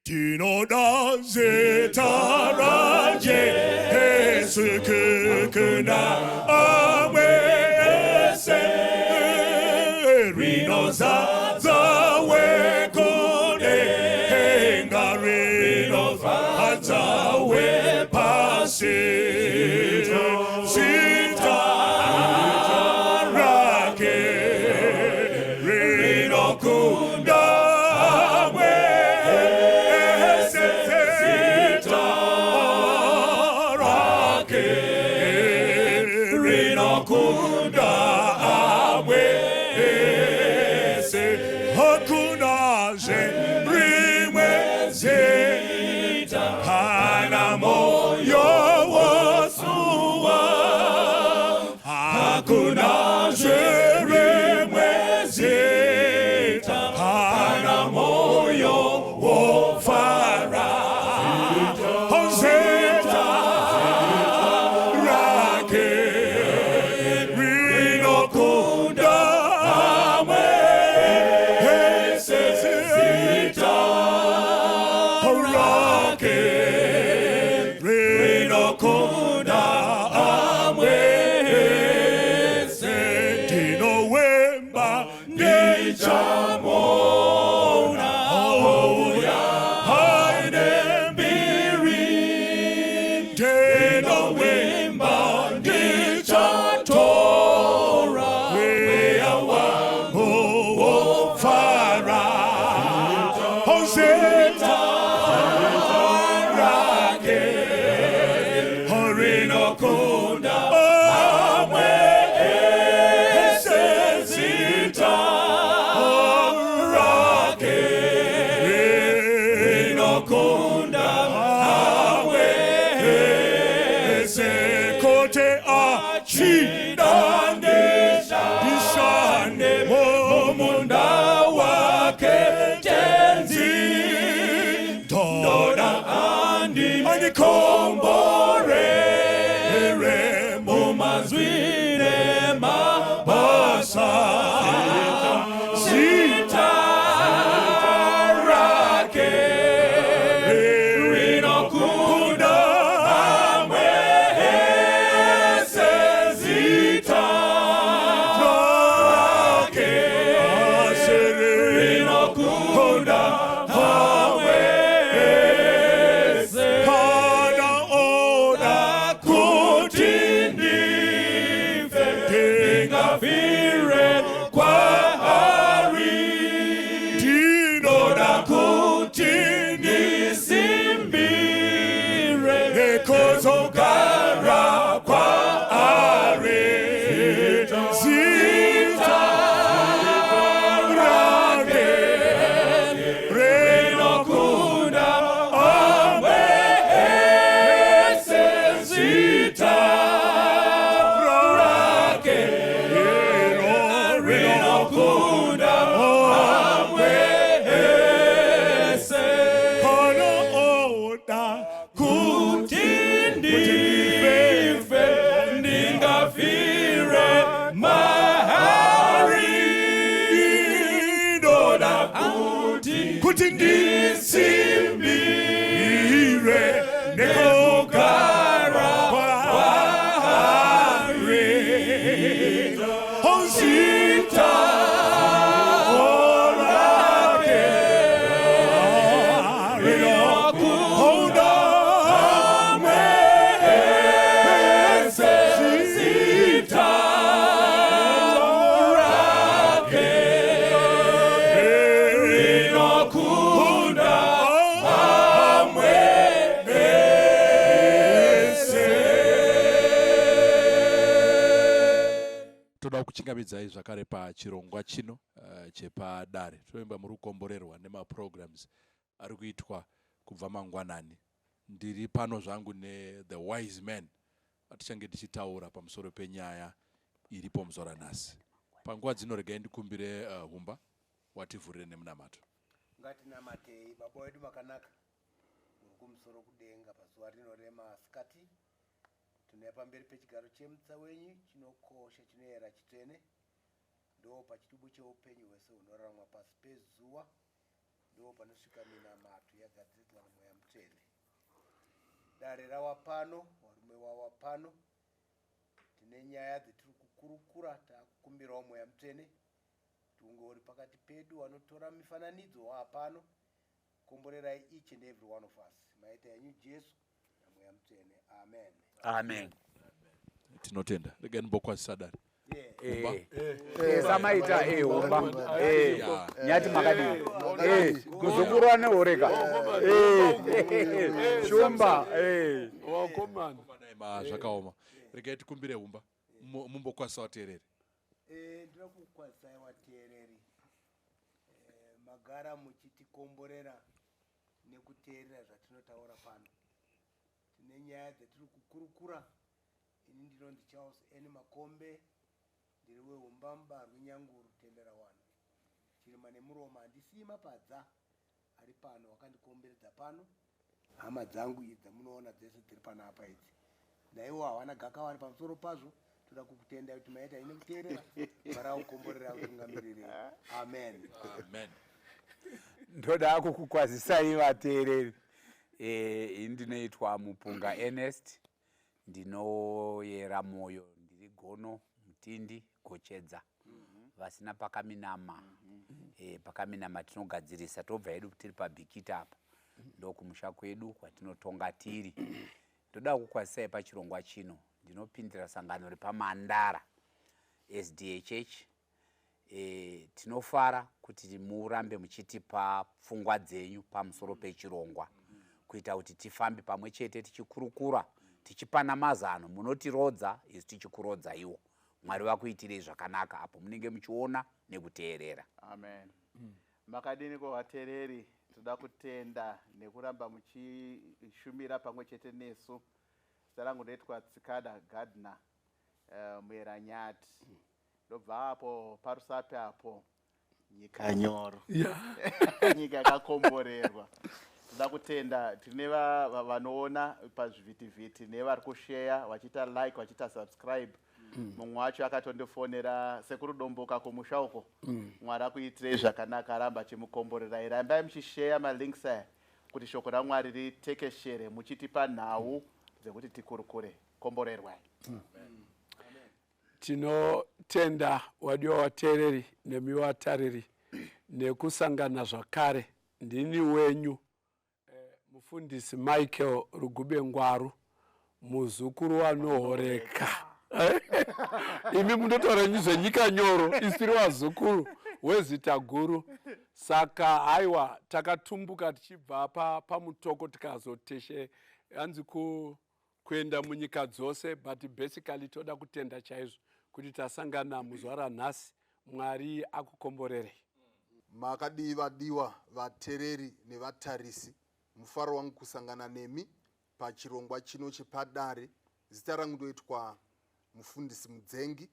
Tinoda zita raJesu kukunda amwe ese rinozadza wekudenga rinozadza wepasi zita rake rinokunda wese zita rake rinokunda wese hakunazve rimwe zita kana moyo wosuwa hakunazve rimwe zita kana moyo wofara zita rake rinokunda wese zita rake rinokunda wese ndinovimba ndichamuona ouya aine mbiri ndinovimba ndichatora mweya wangu wofara zita rake rinokunda wese zita rake rinokunda wese kuti achida ndishande mumunda wake tenzi ndoda andikomborere mumazwi nemabasa zita rake rinokunda wese zita rake rinokunda wese kana oda kuti ndife ndingafire kwaari ndinoda kuti ndisimbire nekuzogara kwaari zita rake rinokunda wese zita rake rinokunda wese kana oda kuti ndife ndingafire maari ndoda kuti ndisimbire nekugara kwaari zita rake rinokunda wese zita rake rinokunda wese. Toda kuchingamidzai zvakare pachirongwa chino chepadare. Tinovimba muri kukomborerwa nemaprograms ari kuitwa kubva mangwanani. Ndiri pano zvangu nethe wise man atichange tichitaura pamusoro penyaya iripo muzuva ranhasi. Panguva dzino regai ndikumbire Humba wativhurire nemunamato. Ngatinamatei. Baba wedu makanaka, muri kumusoro kudenga, pazuva rino remasikati tinouya pamberi pechigaro chemutsa wenyu chinokosha, chinoyera, chitsvene. Ndo pachitubu cheupenyu hwese hunoraramwa pasi pezuva, ndo panosvika minamato. yakadzidzwa naMweya Mutsvene. Dare rawa pano, varume wawa pano, tine nyaya dzetiri kukurukura, takukumbirawo Mweya Mutsvene kuti unge uri pakati pedu, vanotora mifananidzo waapano. Komborerai each and every one of us. Maita yenyu Jesu naMweya Mutsvene. Amen. Amen. Tinotenda. Regai ndimbokwazisa dare. Samaita humba. Nyati makadii? Kuzukuru anehoreka. Shumba. Wakomana. Ma zvakaoma. Regai tikumbire humba. Mumbokwazisa vateereri. Ndinoda kukwazisai vateereri. Magara muchitikomborera nekuteerera zvatinotaura pano. Tine nyaya dzatiri kukurukura. Ini ndinonzi Charles N. Makombe, ndiri weHumbamba rweNyanguru, Tenderawana. Chirima nemuromo handisiyi mapadza ari pano wakandikomberedza pano. Hama dzangu idzi dzamunoona dzese dziri panapa idzi, naiwo hawana gakava pamusoro pazvo. Toda kukutendai kuti maita ine kuteerera. Mwari akukomborera, akutungamirire. Amen. Amen. Ndoda kukukwazisai vateereri. Ini ndinoitwa Mupunga Ernest, ndinoyera moyo, ndiri gono mutindi gochedza vasina pakaminama. Pakaminama tinogadzirisa, tobva hedu tiri paBhikita apa, ndokumusha kwedu kwatinotonga tiri. Ndoda kukwazisai pachirongwa chino. Ndinopindira sangano repaMandara SDHH. Tinofara kuti murambe muchitipa pfungwa dzenyu pamusoro pechirongwa, kuita kuti tifambe pamwe chete tichikurukura, tichipana mazano. Munotirodza, isu tichikurodzaiwo. Mwari vakuitirei zvakanaka apo munenge muchiona nekuteerera. Amen. Makadini ko vateereri? Toda kutenda nekuramba muchishumira pamwe chete nesu. Zita rangu ndoitwa Tsikada Gardner, Muyera Nyati. Ndobva apo paRusape apo, nyika nyoro, nyika yakakomborerwa. Toda kutenda tine vanoona pazvivhitivhiti nevari kusheya, vachiita like, vachiita subscribe. Mumwe wacho akatondifonera, Sekuru Domboka kumusha uko. Mwari akuitirei zvakanaka, aramba achimukomborerai. Rambai muchisheya malinks aya kuti shoko raMwari ritekeshere, muchitipa nhau dzekuti tikurukure. Komborerwai. Tinotenda wadiwa vateereri nemi vatariri nekusangana zvakare. Ndini wenyu mufundisi Michael Rugube Ngwaru, muzukuru wanohoreka. Imi munotaura zvenyika nyoro, isiri vazukuru wezita guru. Saka haiwa, takatumbuka tichibva paMutoko, tikazoteshe hanzi kuenda munyika dzose, but basically toda kutenda chaizvo kuti tasangana muzuva ranhasi. Mwari akukomborerei. Makadii vadiwa vateereri nevatarisi? Mufaro wangu kusangana nemi pachirongwa chino chepadare. Zita rangu ndoitwa Mufundisi Mudzengi,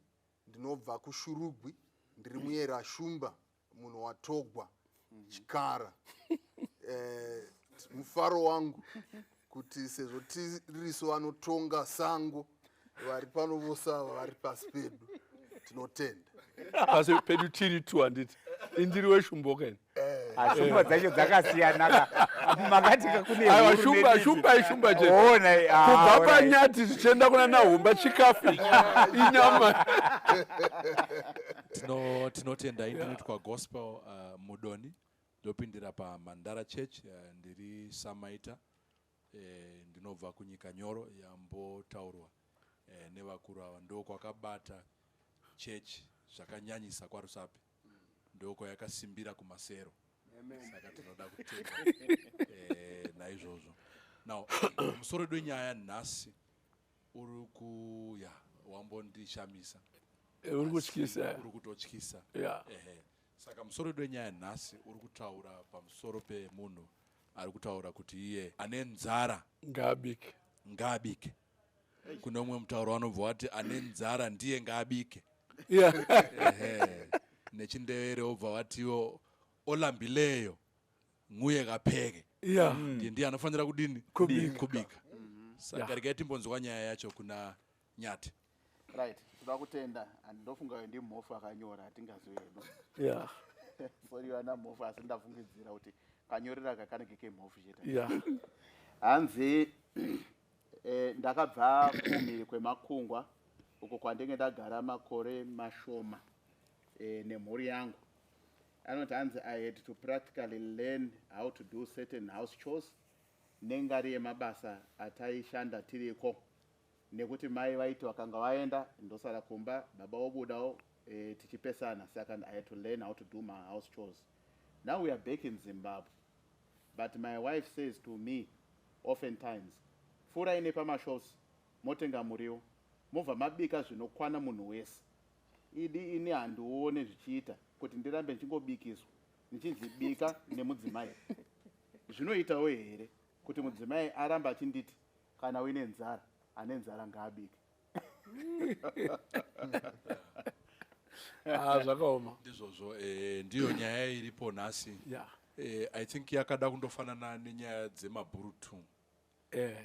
ndinobva kuShurugwi, ndiri muyera shumba, munhu watogwa chikara. Mufaro wangu kuti sezvo tiriso vanotonga sango vari pano vose ava vari pasi pedu, tinotenda. Pasi pedu tiri tu, handiti? Indiri weshumbo keni. Ah, shumba dzacho dzakasiyana ka. Makati ka kune Aiwa, huru shumba nediki. shumba ishumba chete. Ona, ah, Kubva alright. panyati zvichienda kuna nahumba, chikafu ichi inyama. Tinotenda. Ini ndinoitwa Gospel Mudoni, ndopindira paMandara Church. Ndiri samaita. Ndinobva kunyika nyoro yambotaurwa nevakuru ava. Ndo kwakabata chechi zvakanyanyisa kwaRusape, ndokwayakasimbira kumasero, saka tinoda kutenda naizvozvo. Now, musoro wedu wenyaya nhasi uri kuya wambondishamisa. Uri kutyisa. Uri kutotyisa. Ehe. Saka musoro wedu wenyaya nhasi uri kutaura pamusoro pemunhu ari kutaura kuti iye ane nzara ngaabike. Ngaabike. Kune umwe mutauro vanobva wati ane nzara ndiye ngaabike. Ehe. Nechindevere wobva watiwo olambileyo nguye kapheke. Ndiye ndiye anofanira kudini? Kubika. Kubika. Saka regai timbonzwa nyaya yacho kuna Nyati. Right, toda kutenda. Ndofunga ndimhofu akanyora, hatingazivi hedu. Sorry vana mhofu, asi ndafungidzira kuti Kanyorera aka kanenge kemhofu chete. Ya. Hanzi ndakabva kumhiri kwemakungwa uko kwandenge ndagara makore mashoma nemhuri yangu. Anoti hanzi I had to practically learn how to do certain house chores nengari yemabasa ataishanda tiriko, nekuti mai vaiti vakanga vaenda, ndosara kumba, baba vobudawo, tichipesana. Saka I had to learn how to do my house chores. Now we are back in Zimbabwe, but my wife says to me oftentimes, "Pfuurai nepamashops motenga muriwo, mobva mabika zvinokwana munhu wese." Idi ini handione zvichiita kuti ndirambe ndichingobikiswa, ndichinzi bika nemudzimai. Zvinoitawo here kuti mudzimai arambe achinditi, "Kana uine nzara, ane nzara ngaabike"? Ah, zvakaoma. Ndizvozvo, ndiyo nyaya iripo nhasi. I think yakada kundofanana nenyaya dzemabhurutu.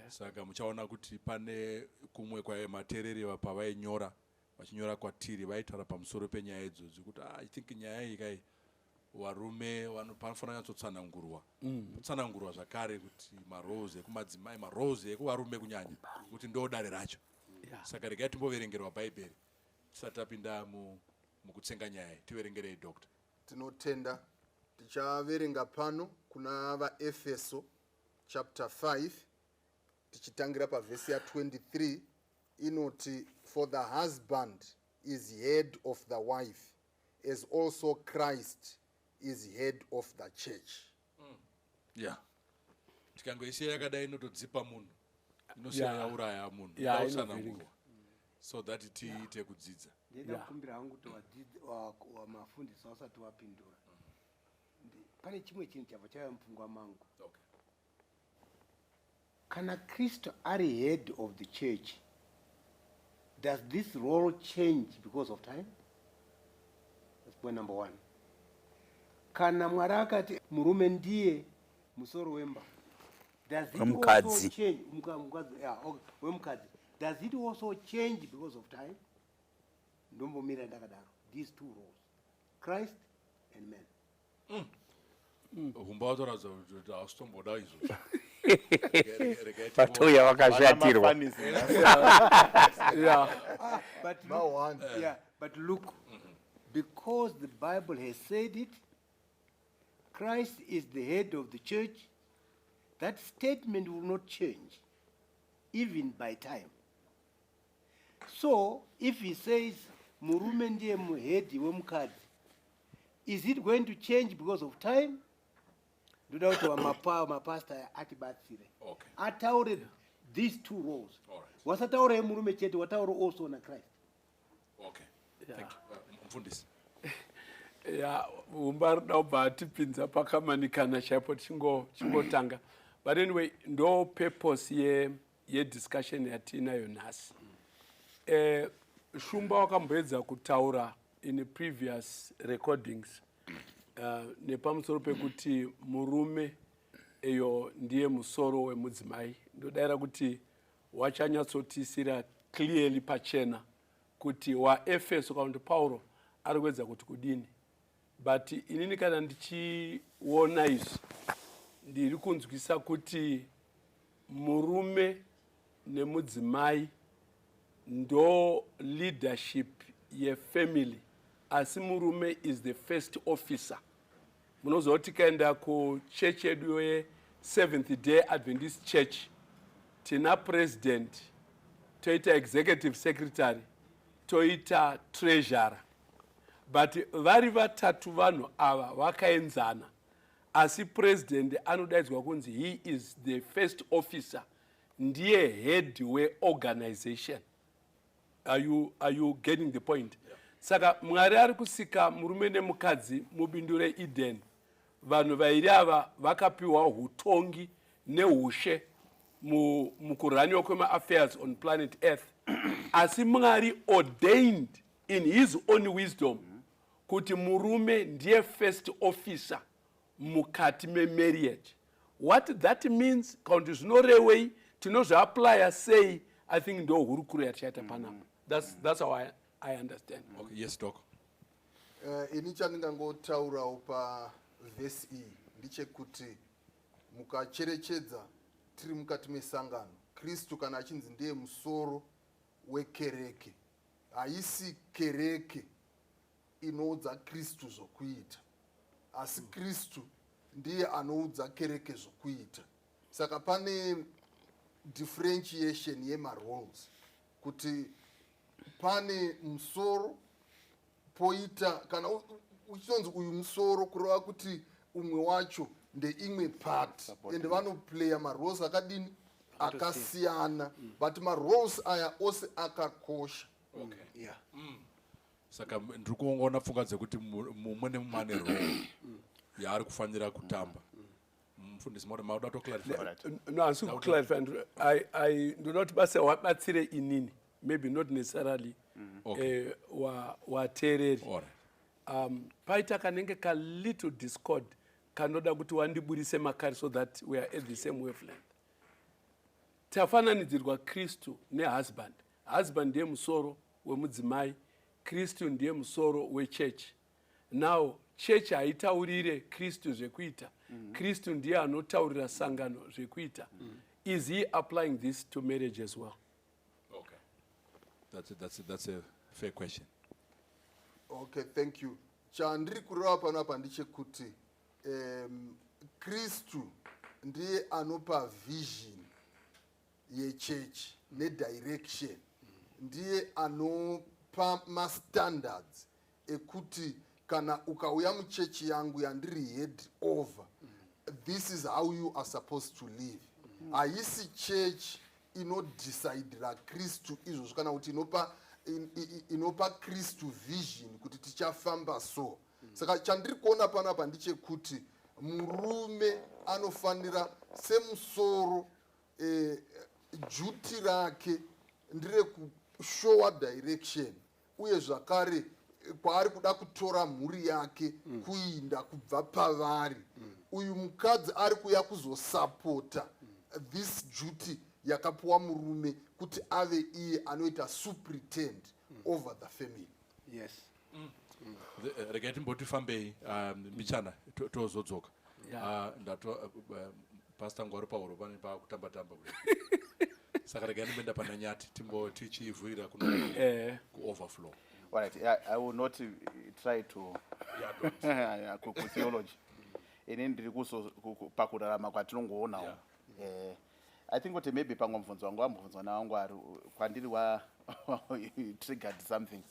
Saka muchaona kuti pane kumwe kwamateereri pavainyora, vachinyora kwatiri, vaitaura pamusoro penyaya idzodzo kuti I think nyaya iyi kai, varume panofanira kunyatsotsanangurwa, kutsanangurwa zvakare kuti maroles ekumadzimai, maroles ekuvarume kunyanya, kuti ndo dare racho. Saka regai timboverengerwa Bhaibheri tisati tapinda mukutsenga nyaya iyi. Tiverengerei, Doctor. Tinotenda. Tichaverenga pano kuna VaEfeso chapter 5, tichitangira pavhesi ya23. Inoti, "For the husband is head of the wife, as also Christ is head of the church." Ya, tikangoisiya yakadai inotodzipa munhu, inosiya yauraya munhu. Inoda so that tiite kudzidza. Ndinoda kukumbira hangu kuti wamafundisi vasati wapindura, pane chimwe chinhu chabva chauya mupfungwa mangu. Kana Kristu ari head of the church, does this role change because of time? That's point number one. Kana Mwari akati murume ndiye musoro wemba, does it also Wemukadzi. change? Mukadzi, yeah, okay, wemukadzi. Does it also change because of time? Ndombomira ndakadaro. These two roles, Christ and man. Humba watoratidza kuti hausitomboda izvozvo. Vatouya vakashatirwa. But look, Maone. yeah, but look, because the Bible has said it, Christ is the head of the church, that statement will not change, even by time. So, if he says, "Murume ndiye muhead wemukadzi," is it going to change because of time? Ndoda kuti mapasta atibatsire. Ataure these two roles. Wasataura yemurume chete, wataura also naChrist. Okay, thank you. Mufundisi. Ya, Humba rida kubva atipinza pakamanikana chaipo tichingotanga. But anyway, ndo purpose yediscussion yatiinayo nhasi. Shumba wakamboedza kutaura in previous recordings nepamusoro pekuti murume eyo ndiye musoro wemudzimai. Ndodayira kuti wachanyatsotisira clearly pachena kuti waEfeso kana kuti Pauro ari kuedza kuti kudini. But inini kana ndichiona izvi, ndiri kunzwisa kuti murume nemudzimai ndo leadership yefamily, asi murume is the first officer. Munoziva kuti tikaenda kuchechi yedu yeSeventh Day Adventist Church, tina president, toita executive secretary, toita treasurer, but vari vatatu vanhu ava vakaenzana, asi president anodaidzwa kunzi he is the first officer, ndiye head weorganization. Are you getting the point? Saka Mwari ari kusika murume nemukadzi mubindu reEden. Vanhu vairi ava vakapiwa utongi neushe mukuraniwa kwemaaffairs on planet Earth, asi Mwari ordained in his own wisdom kuti murume ndiye first officer mukati memarriage. What that means, kana kuti zvinorevei, tinozviapplya sei, I think ndo hurukuro yatichaita panapa. That's how I understand. Okay. Yes, Doc. Ini chandingangotaurawo pavhesi iyi. Ndechekuti mukacherechedza tiri mukati mesangano, Kristu kana achinzi ndiye musoro wekereke, haisi kereke inoudza Kristu zvokuita, asi Kristu ndiye anoudza kereke zvokuita. Saka pane differentiation yemaroles, kuti pane musoro, poita kana uchinonzi uyu musoro, kureva kuti umwe wacho ndeimwe part, and vanoplaya maroles akadini? Akasiyana, but maroles aya ose akakosha. Saka ndiri kuongoona pfungwa dzekuti mumwe nemumwe ane role yaari kufanira kutamba. Mufundisi, mauda toclarify? No, handisi kuclarify. Ndoda kuti basa wabatsire inini, maybe not necessarily wateereri. Paita kanenge ka little discord kanoda kuti wandiburise makari so that we are at the same wavelength. Tafananidzirwa Kristu nehusband. Husband ndiye musoro wemudzimai, Kristu ndiye musoro wechechi. Now chechi haitaurire Kristu zvekuita. Kristu ndiye anotaurira sangano zvekuita. Is he applying this to marriage as well? Okay, that's a fair question. Okay, thank you. Chandiri kureva panapa ndechekuti Kristu ndiye anopa vision yechechi nedirection, ndiye anopa mastandards ekuti kana ukauya muchechi yangu yandiri head over, this is how you are supposed to live. Haisi chechi inodecideira Kristu izvozvo, kana kuti inopa Kristu vision kuti tichafamba so. Saka chandiri kuona panapa ndechekuti murume anofanira semusoro, duty rake nderekushowa direction, uye zvakare kwaari kuda kutora mhuri yake kuinda kubva pavari. Uyu mukadzi ari kuya kuzosapota this duty yakapiwa murume kuti ave iye anoita superintend over the family. Regai timboti fambei mbichana, tozodzoka. Ah, ndato Pastor Ngwaro pauro pane pakutamba tamba kudai. Saka regai ndimboenda pana Nyati, timbo tichivhurira kuno kuoverflow. All right, I will not try to Yeah, don't. Yeah, kutheology. Ini ndiri pakurarama kwatinongoonawo. I think kuti maybe pamwe mubvunzo wangu wambobvunzwa naWangwari kwandiri wa triggered something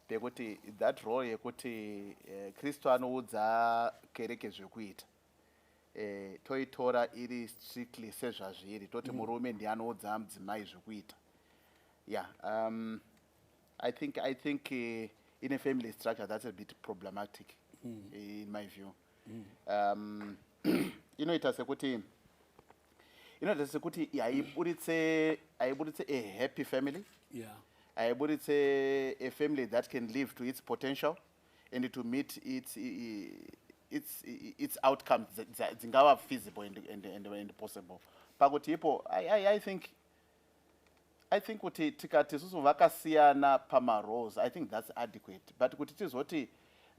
pekuti that role yekuti Kristu anoudza kereke zvekuita, toitora iri strictly sezvazviri, toti murume ndiye anoudza mudzimai zvekuita. Yeah, I think in a family structure that's a bit problematic in my view. Inoita sekuti haiburitse a happy family, haiburitse a family that can live to its potential and to meet its outcomes dzingava feasible and possible. Pakuti ipo I think kuti tikati isusu vakasiyana pamaroles, I think that's adequate, but kuti tizoti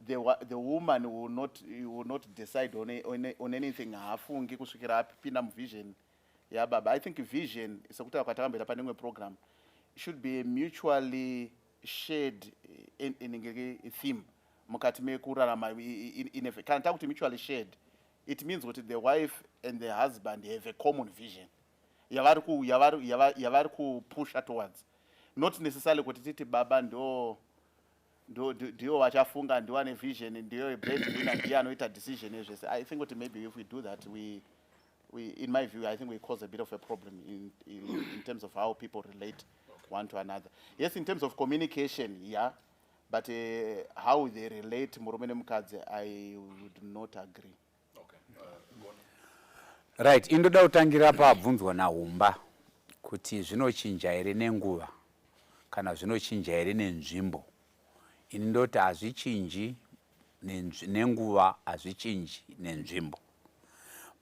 the woman will not decide on anything, haafungi kusvikira apinda muvision yababa. I think vision, sekutaura kwatakamboita pane imwe program, should be a mutually shared inenge theme mukati mekurarama. Kana takuti mutually shared, it means kuti the wife and the husband have a common vision yavari kupusha towards, not necessarily kuti titi baba ndo ndiwo vachafunga, ndiwo ane vision, ndiyo breadwinner, ndiye anoita decision yezvese. I think kuti maybe if we do that, we in my view, I think we cause a bit of a problem in terms of how people relate one to another. Yes, in terms of communication, yeah, but how they relate, murume nemukadzi, I would not agree. Okay. Right, indoda kutangira pabvunzwa naHumba kuti zvinochinja here nenguva, kana zvinochinja here nenzvimbo. Ini ndoti hazvichinji nenguva, hazvichinji nenzvimbo.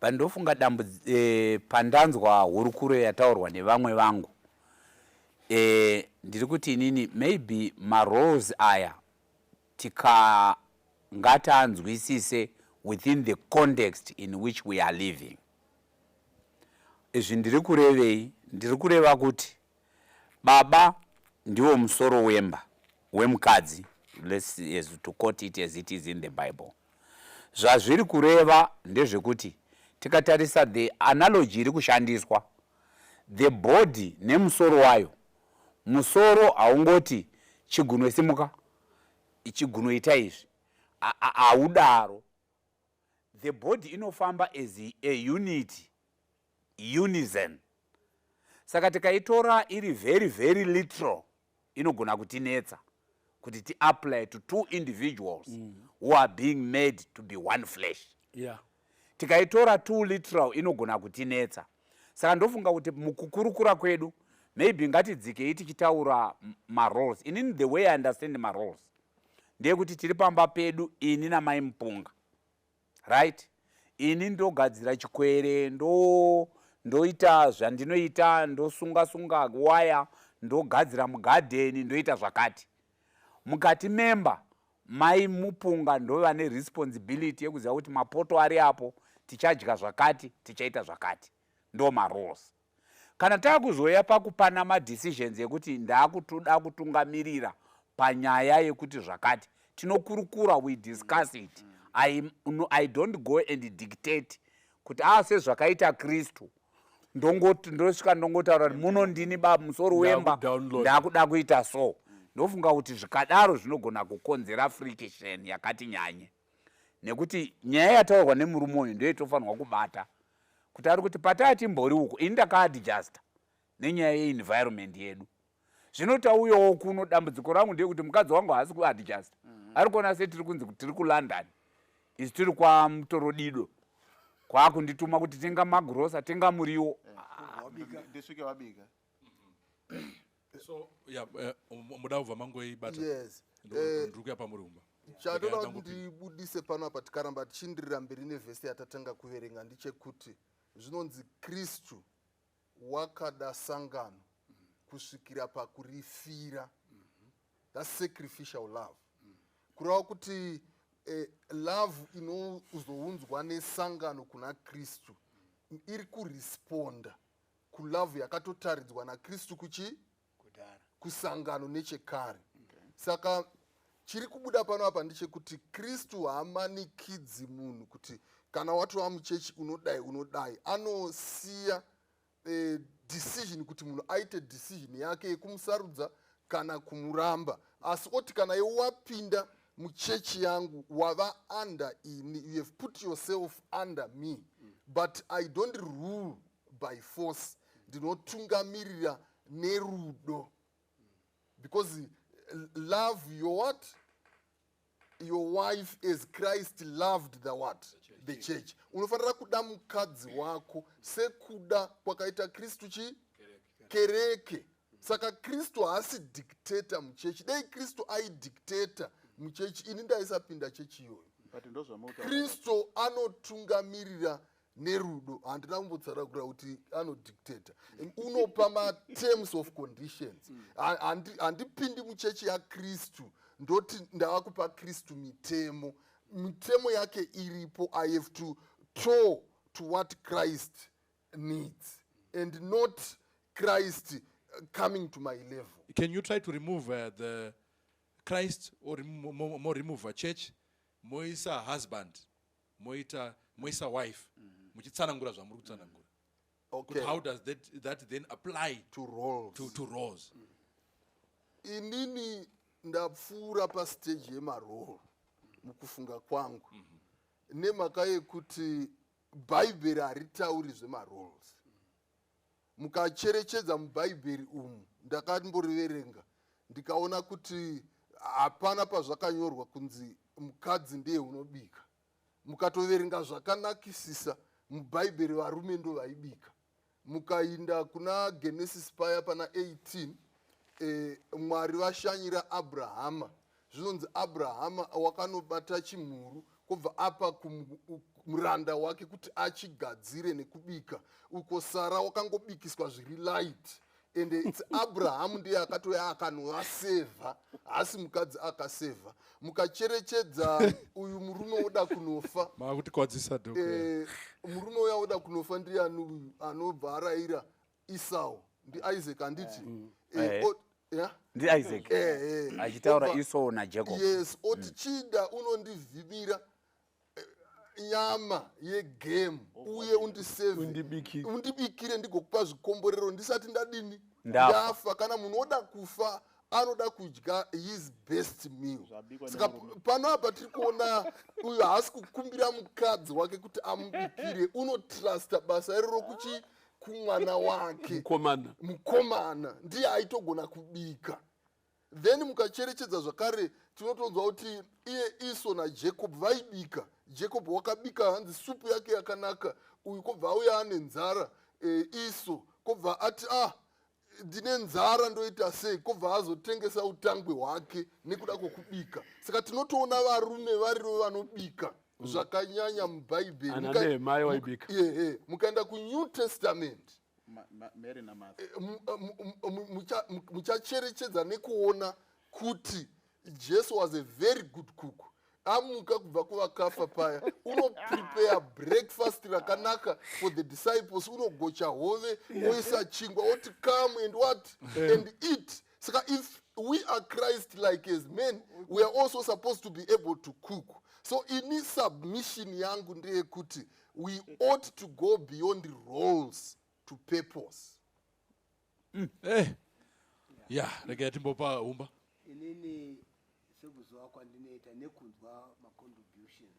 But ndofunga pandanzwa hurukuro yataurwa nevamwe vangu, ndiri kuti inini maybe maroles aya tikangatanzwisise. within the context in which we are living. Izvi ndiri kurevei? Ndiri kureva kuti baba ndiwo musoro wemba wemukadzi. Let's, as to quote it as it is in the Bible. Zvazviri kureva ndezvekuti tikatarisa the analogy iri kushandiswa, the body nemusoro wayo, musoro haungoti chigunwe simuka, chigunwe ita izvi, haudaro. The body inofamba as a unit, unison. Saka tikaitora iri very very literal, inogona kutinetsa kuti tiapply to two individuals who are being made to be one flesh. Tikaitora too literal, inogona kutinetsa. Saka ndofunga kuti mukukurukura kwedu, maybe ngatidzikei tichitaura maroles. Inini, the way I understand maroles ndeyekuti tiri pamba pedu, ini namai Mupunga, right? Ini ndogadzira chikwere, ndoita zvandinoita, ndosunga sunga waya, ndogadzira mugadheni, ndoita zvakati. Mukati memba, mai Mupunga ndova neresponsibility yekuziva kuti mapoto ari apo, tichadya zvakati, tichaita zvakati. Ndo maroles. Kana taakuzoya pakupana madecisions ekuti ndaakutoda kutungamirira panyaya yekuti zvakati, tinokurukura, we discuss it. No, I don't go and dictate kuti a sezvakaita Kristu, ndosvika ndongotaura kuti muno ndini ba musoro wemba, Ndakudownload. ndakuda kuita so. Ndofunga kuti zvikadaro zvinogona kukonzera friction yakati nyanye, nekuti nyaya yataurwa nemurume uyu ndoitofanirwa kubata kuti ari kuti patatimbori uko, ini ndakaadjusta nenyaya yeenvironment yedu. Zvino tauyawo kuno, dambudziko rangu ndeyekuti mukadzi wangu haasi kuadjusta. Ari kuona setiri kunzi tiri kuLondon, isi tiri kwaMutorodido, kwaakundituma kuti tenga magrosa, tenga muriwo. Ndisvike wabika. So yeah, muda kubva mangoibata. Yes. Ndiri kuya pamuri kumba. Chatoda kuti Ndangopinda. ndibudise pano apa, tikaramba tichindirira mberi nevhesi yatatanga kuverenga, ndechekuti zvinonzi Kristu wakada sangano kusvikira pakurifira. That's sacrificial love, kureva kuti love inozounzwa nesangano kuna Kristu iri kuresponda kulove yakatotaridzwa naKristu kuchi Kudhara. Kusangano nechekare. Saka chiri kubuda pano apa ndechekuti Kristu haamanikidzi munhu kuti kana watova muchechi unodai, unodai. Anosiya decision kuti munhu aite decision yake yekumusarudza kana kumuramba, asi oti kana iwe wapinda muchechi yangu, wava under ini. You have put yourself under me, but I don't rule by force. Ndinotungamirira nerudo, because love your what? Your wife as Christ loved the what? The church. Unofanira kuda mukadzi wako sekuda kwakaita Kristu chi kereke. Saka Kristu haasi dictator muchechi. Dei Kristu aidictata muchechi, ini ndaisapinda chechi iyoyo. But ndozvamutaura. Kristu anotungamirira nerudo. Handina kumbotsanangura kuti anodictata. Unopa materms of conditions. Handipindi muchechi yaKristu ndoti ndava kupa Kristu mitemo. Mitemo yake iripo. I have to toe to what Christ needs and not Christ coming to my level. Can you try to remove the Christ or mo remove a church, moisa husband, moita moisa wife, muchitsanangura zvamuri kutsanangura? Okay. Kuti how does that then apply to roles? To roles. Inini ndapfuura pastage yemarole mukufunga kwangu, nemhaka yekuti Bhaibheri haritauri zvemaroles. Mukacherechedza mubhaibheri umu, ndakamboriverenga ndikaona kuti hapana pazvakanyorwa kunzi mukadzi ndiye unobika. Mukatoverenga zvakanakisisa mubhaibheri, varume ndo vaibika. Mukainda kuna Genesis paya pana 18, Mwari vashanyira Abrahama, zvinonzi Abrahama wakanobata chimhuru, kwobva apa kumuranda wake kuti achigadzire nekubika. Uko Sara wakangobikiswa zviri light. And its Abrahamu ndiye akatouya akanovasevha, haasi mukadzi akasevha. Mukacherechedza, uyu murume oda kunofa, Maakutikwadzisa, Doc. Murume uya oda kunofa ndiani uyu anobva arayira Esau? NdiIsaac, handiti? Yeah? NdiIsaac. Achitaura Esau naJacob. Yes, oti, "Chida unondivhimira nyama yegame uye undisevhe." Undibikire. "Undibikire, ndigokupa zvikomborero ndisati ndadini?" Ndafa. Ndafa. Kana munhu oda kufa, anoda kudya his best meal. Zvabikwa Saka nemurume. pano apa tiri kuona uyu haasi kukumbira mukadzi wake kuti amubikire, unotrusta basa iroro kuchi kumwana wake. Mukomana. Mukomana ndiye aitogona kubika. Then mukacherechedza zvakare, tinotonzwa kuti iye Esau naJacob vaibika. Jacob wakabika, hanzi supu yake yakanaka. Uyu kobva auya ane nzara, Esau kobva ati, "Ah, ndine nzara, ndoita sei?" Kobva azotengesa utangwe hwake nekuda kwokubika. Saka tinotoona varume variro vanobika zvakanyanya muBhaibheri. Ana Nehemiah waibika. Ehe, mukaenda kuNew Testament, Mary naMartha. Muchacherechedza nekuona kuti Jesu was a very good cook. Amuka kubva kuvakafa paya, unoprepare breakfast rakanaka for the disciples, unogocha hove, oisa chingwa, oti, "Come and what? And eat." Saka if we are Christ like as men, we are also supposed to be able to cook. So ini submission yangu ndeyekuti we ought to go beyond roles to purpose. Ya, regai timbopa Humba. Inini sekuziva kwandinoita nekunzwa macontribution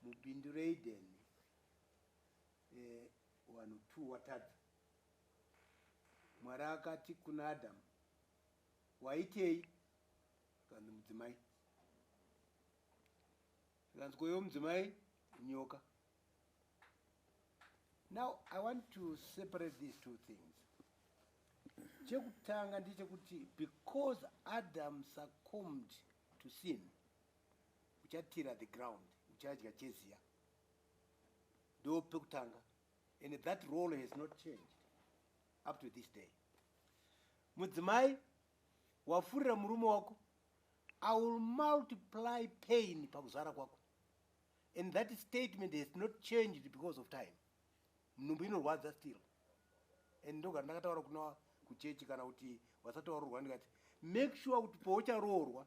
mubindu reEden, vanhu two watadza. Mwari akati kuna Adamu, "Waitei?" Kanzi, "Mudzimai." Kanzi, "Koiwo mudzimai?" "Nyoka." Now I want to separate these two things. Chekutanga ndechekuti because Adam succumbed to sin, uchatira the ground, uchadya cheziya. Ndo pekutanga, and that role has not changed up to this day. Mudzimai, wafurira murume wako, "I will multiply pain pakuzvara kwako," and that statement has not changed because of time. Nhumbu inorwadza still, and ndogara ndakataura kuna kuchechi, kana kuti wasati waroorwa, ndikati make sure kuti paucharoorwa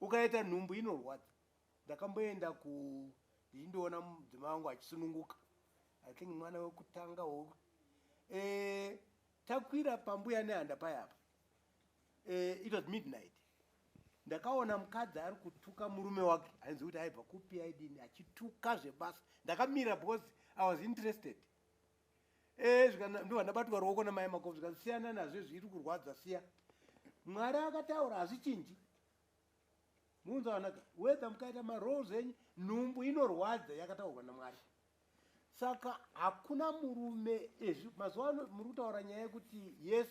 ukaita nhumbu inorwadza. Ndakamboenda ku ndichindoona mudzimai wangu achisununguka, I think mwana wekutanga wo, takwira pambuya Nehanda payapa, it was midnight. Ndakaona mukadzi ari kutuka murume wake, ainzi kuti aibva kupi, aidini, achituka zvebasa. Ndakamira because I was interested. Ndobva ndabatwa ruoko namai Makobo, zvikasiyana nazvo, zviri kurwadza, siya. Mwari akataura, hazvichinji. Munzawanaka, whether mukaita maroles enyu, nhumbu inorwadza yakataurwa naMwari. Saka hakuna murume ezvi mazuva ano muri kutaura nyaya yekuti yes,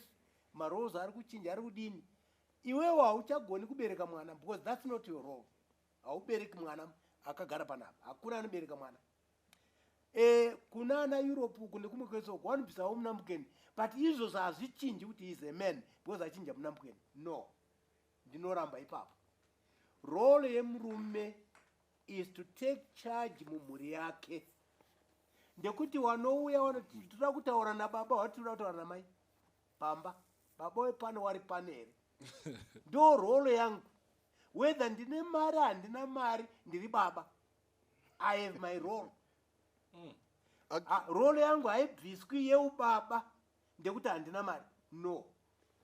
maroles ari kuchinja, ari kudini. Iwewo hauchagoni kubereka mwana because that's not your role. Haubereki mwana akagara panapa, hakuna anobereka mwana. Kuna ana Europe uku nekumwe kwese uku vanobvisawo munapkin, but izvozvo hazvichinji kuti is a man because achinja munapkin. No, ndinoramba ipapo. Role yemurume is to take charge mumhuri yake. Ndekuti wanouya wanoti, "Toda kutaura nababa," wati, "Toda kutaura namai pamba." Baba wepano wari pano here? Ndo role yangu. Whether ndine mari, handina mari, ndiri baba. I have my role. Ah, role yangu haibviswi yeubaba ndekuti handina mari. No,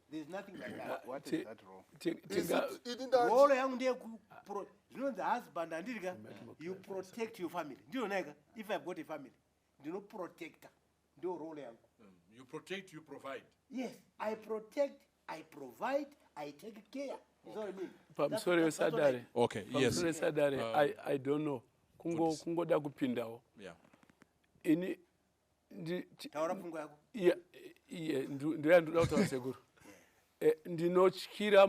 there is nothing like that. What is that role? Ini ndati Role yangu ndeyeku zvinonzi husband, handirika? You protect your family. Ndinonaika, if I've got a family, ndinoprotecta. Ndio role yangu. You protect, you provide. Yes, I protect, I provide, I take care. You know what I mean? Pamusoro That's what I- wesadare. Okay, yes. Pamusoro wesadare, I don't know, kungoda kupindawo. Ini Taura pfungwa yako. Iye ndoya ndoda kutaura, sekuru. Ndinotyira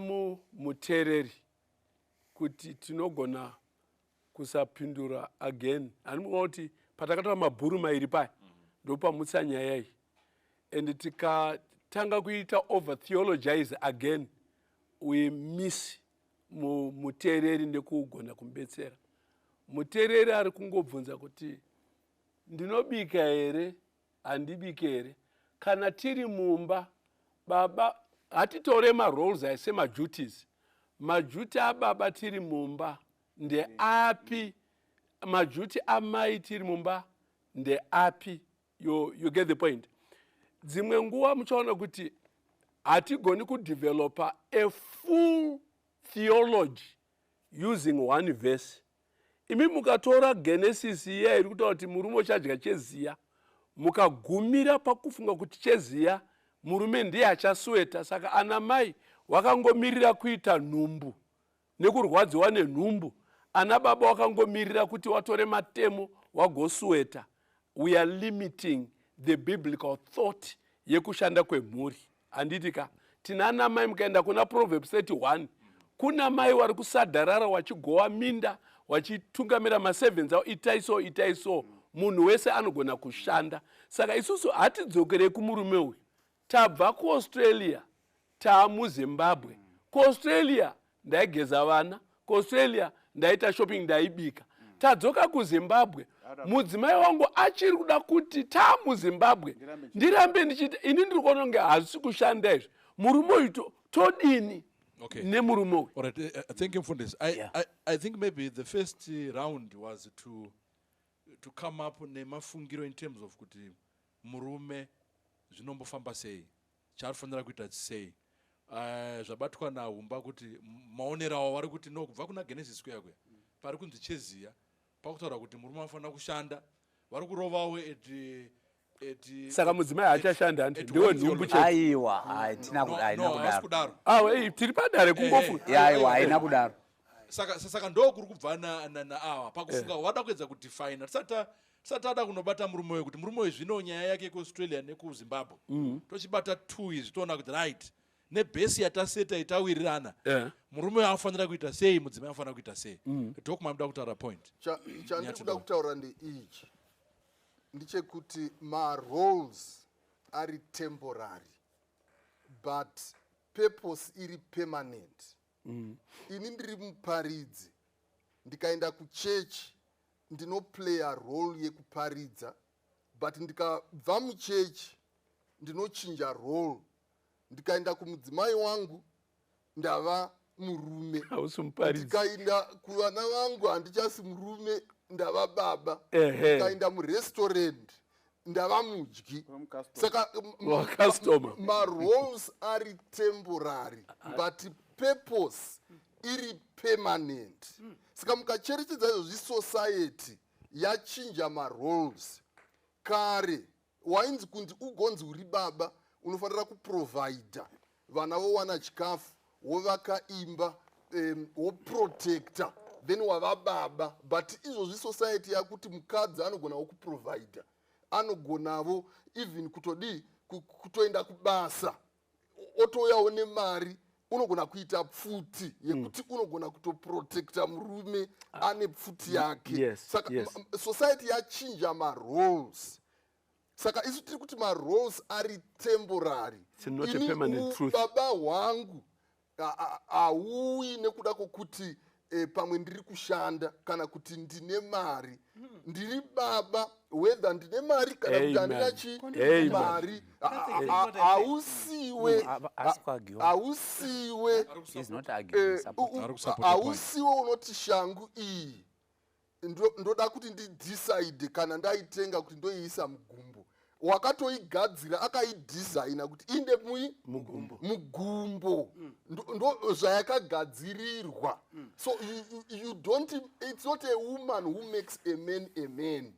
muteereri kuti tinogona kusapindura again. Handimuona kuti patakataura mabhuru mairi paya, ndopamutsa nyaya iyi, and Tikatanga kuita over theologize again, we miss muteereri nekugona kumubetsera. Muteereri ari kungobvunza kuti ndinobika here, handibike here. Kana tiri mumba, baba, hatitore maroles aya semaduties. Maduty ababa tiri mumba ndeapi? Maduty amai tiri mumba ndeapi? You get the point. Dzimwe nguva muchaona kuti hatigoni kudevelopa a full theology using one verse. Imi mukatora Genesis iya iri kutaura kuti murume uchadya cheziya, mukagumira pakufunga kuti cheziya murume ndiye achasweta, saka ana mai wakangomirira kuita nhumbu nekurwadziwa nenhumbu, ana baba wakangomirira kuti watore matemo wagosweta, we are limiting the biblical thought yekushanda kwemhuri, handiti ka? Tina ana mai, mukaenda kuna Proverbs 31, kuna mai wari kusadharara wachigowa minda, wachitungamira maservants avo, itai so, itai so. Munhu wese anogona kushanda. Saka isusu hatidzokerei kumurume uyu. Tabva kuAustralia, taamuZimbabwe. KuAustralia ndaigeza vana, kuAustralia ndaita shopping, ndaibika. Tadzoka kuZimbabwe, mudzimai wangu achiri kuda kuti taamuZimbabwe ndirambe ndichiita. Ini ndiri kuona kunge hazvisi kushanda izvi. Murume uyu todini nemurume uyu? All right, thank you, Mfundisi. I think maybe the first round was to come up nemafungiro in terms of kuti murume zvinombofamba sei, chaanofanira kuita sei. Zvabatwa nahumba kuti maonero avo vari kuti no, kubva kuna Genesis kuya kuya pari kunzi cheziya, pakutaura kuti murume anofanira kushanda, vari kurovawo at Saka mudzimai haachashandi, hanti? Ndiwe nhumbu chete. Aiwa, hatina haina kudaro. Awa, tiri padare kungofu. Aiwa, haina kudaro. Saka ndo kuri kubva naawa pakufunga wada kuedza kudefina tisati tada kunobata murume uyu, kuti murume uyu zvino nyaya yake kuAustralia nekuZimbabwe tochibata two izvi, toona kuti right, nebhesi yataseta itawirirana, murume uyu anofanira kuita sei, mudzimai anofanira kuita sei. Doc, mamuda kutaura point. Chandiri kuda kutaura ndeichi, ndechekuti maroles ari temporary but purpose iri permanent. Ini ndiri muparidzi, ndikaenda kuchechi ndinoplaya role yekuparidza, but ndikabva muchechi ndinochinja role. Ndikaenda kumudzimai wangu ndava murume. Hausi muparidzi. Ndikaenda kuvana vangu handichasi murume, ndava baba. Ndikaenda murestaurant ndava mudyi. Saka Wacustomer. Maroles ari temporary but purpose iri permanent. Saka mukacherechedza izvozvi, society yachinja maroles. Kare wainzi kunzi ugonzi uri baba unofanira kuprovhaidha, vana vowana chikafu, wovaka imba, woprotecta, then wava baba. But izvozvi society yakuti mukadzi anogonawo kuprovhaidha, anogonavo even kutodii, kutoenda kubasa, otouyawo nemari, unogona kuita pfuti yekuti unogona kutoprotecta murume ane pfuti yake. Saka society yachinja maroles. Saka isu tiri kuti maroles ari temporary. It's not a permanent truth. Baba hwangu hauyi nekuda kwokuti pamwe ndiri kushanda kana kuti ndine mari. Ndiri baba whether ndine mari kana kuti handina chi Amen. mari. That's exactly what I said. Hausiwe Haasi kuargue. hausiwe He's not arguing, support. Ari kusupporta point. Hausiwe unoti shangu iyi ndoda kuti ndidecide kana ndaitenga kuti ndoiisa mugumbo. Wakatoigadzira akaidhizaina kuti inde mui mugumbo. Mugumbo. Ndo zvayakagadzirirwa. So you don't, it's not a woman who makes a man a man.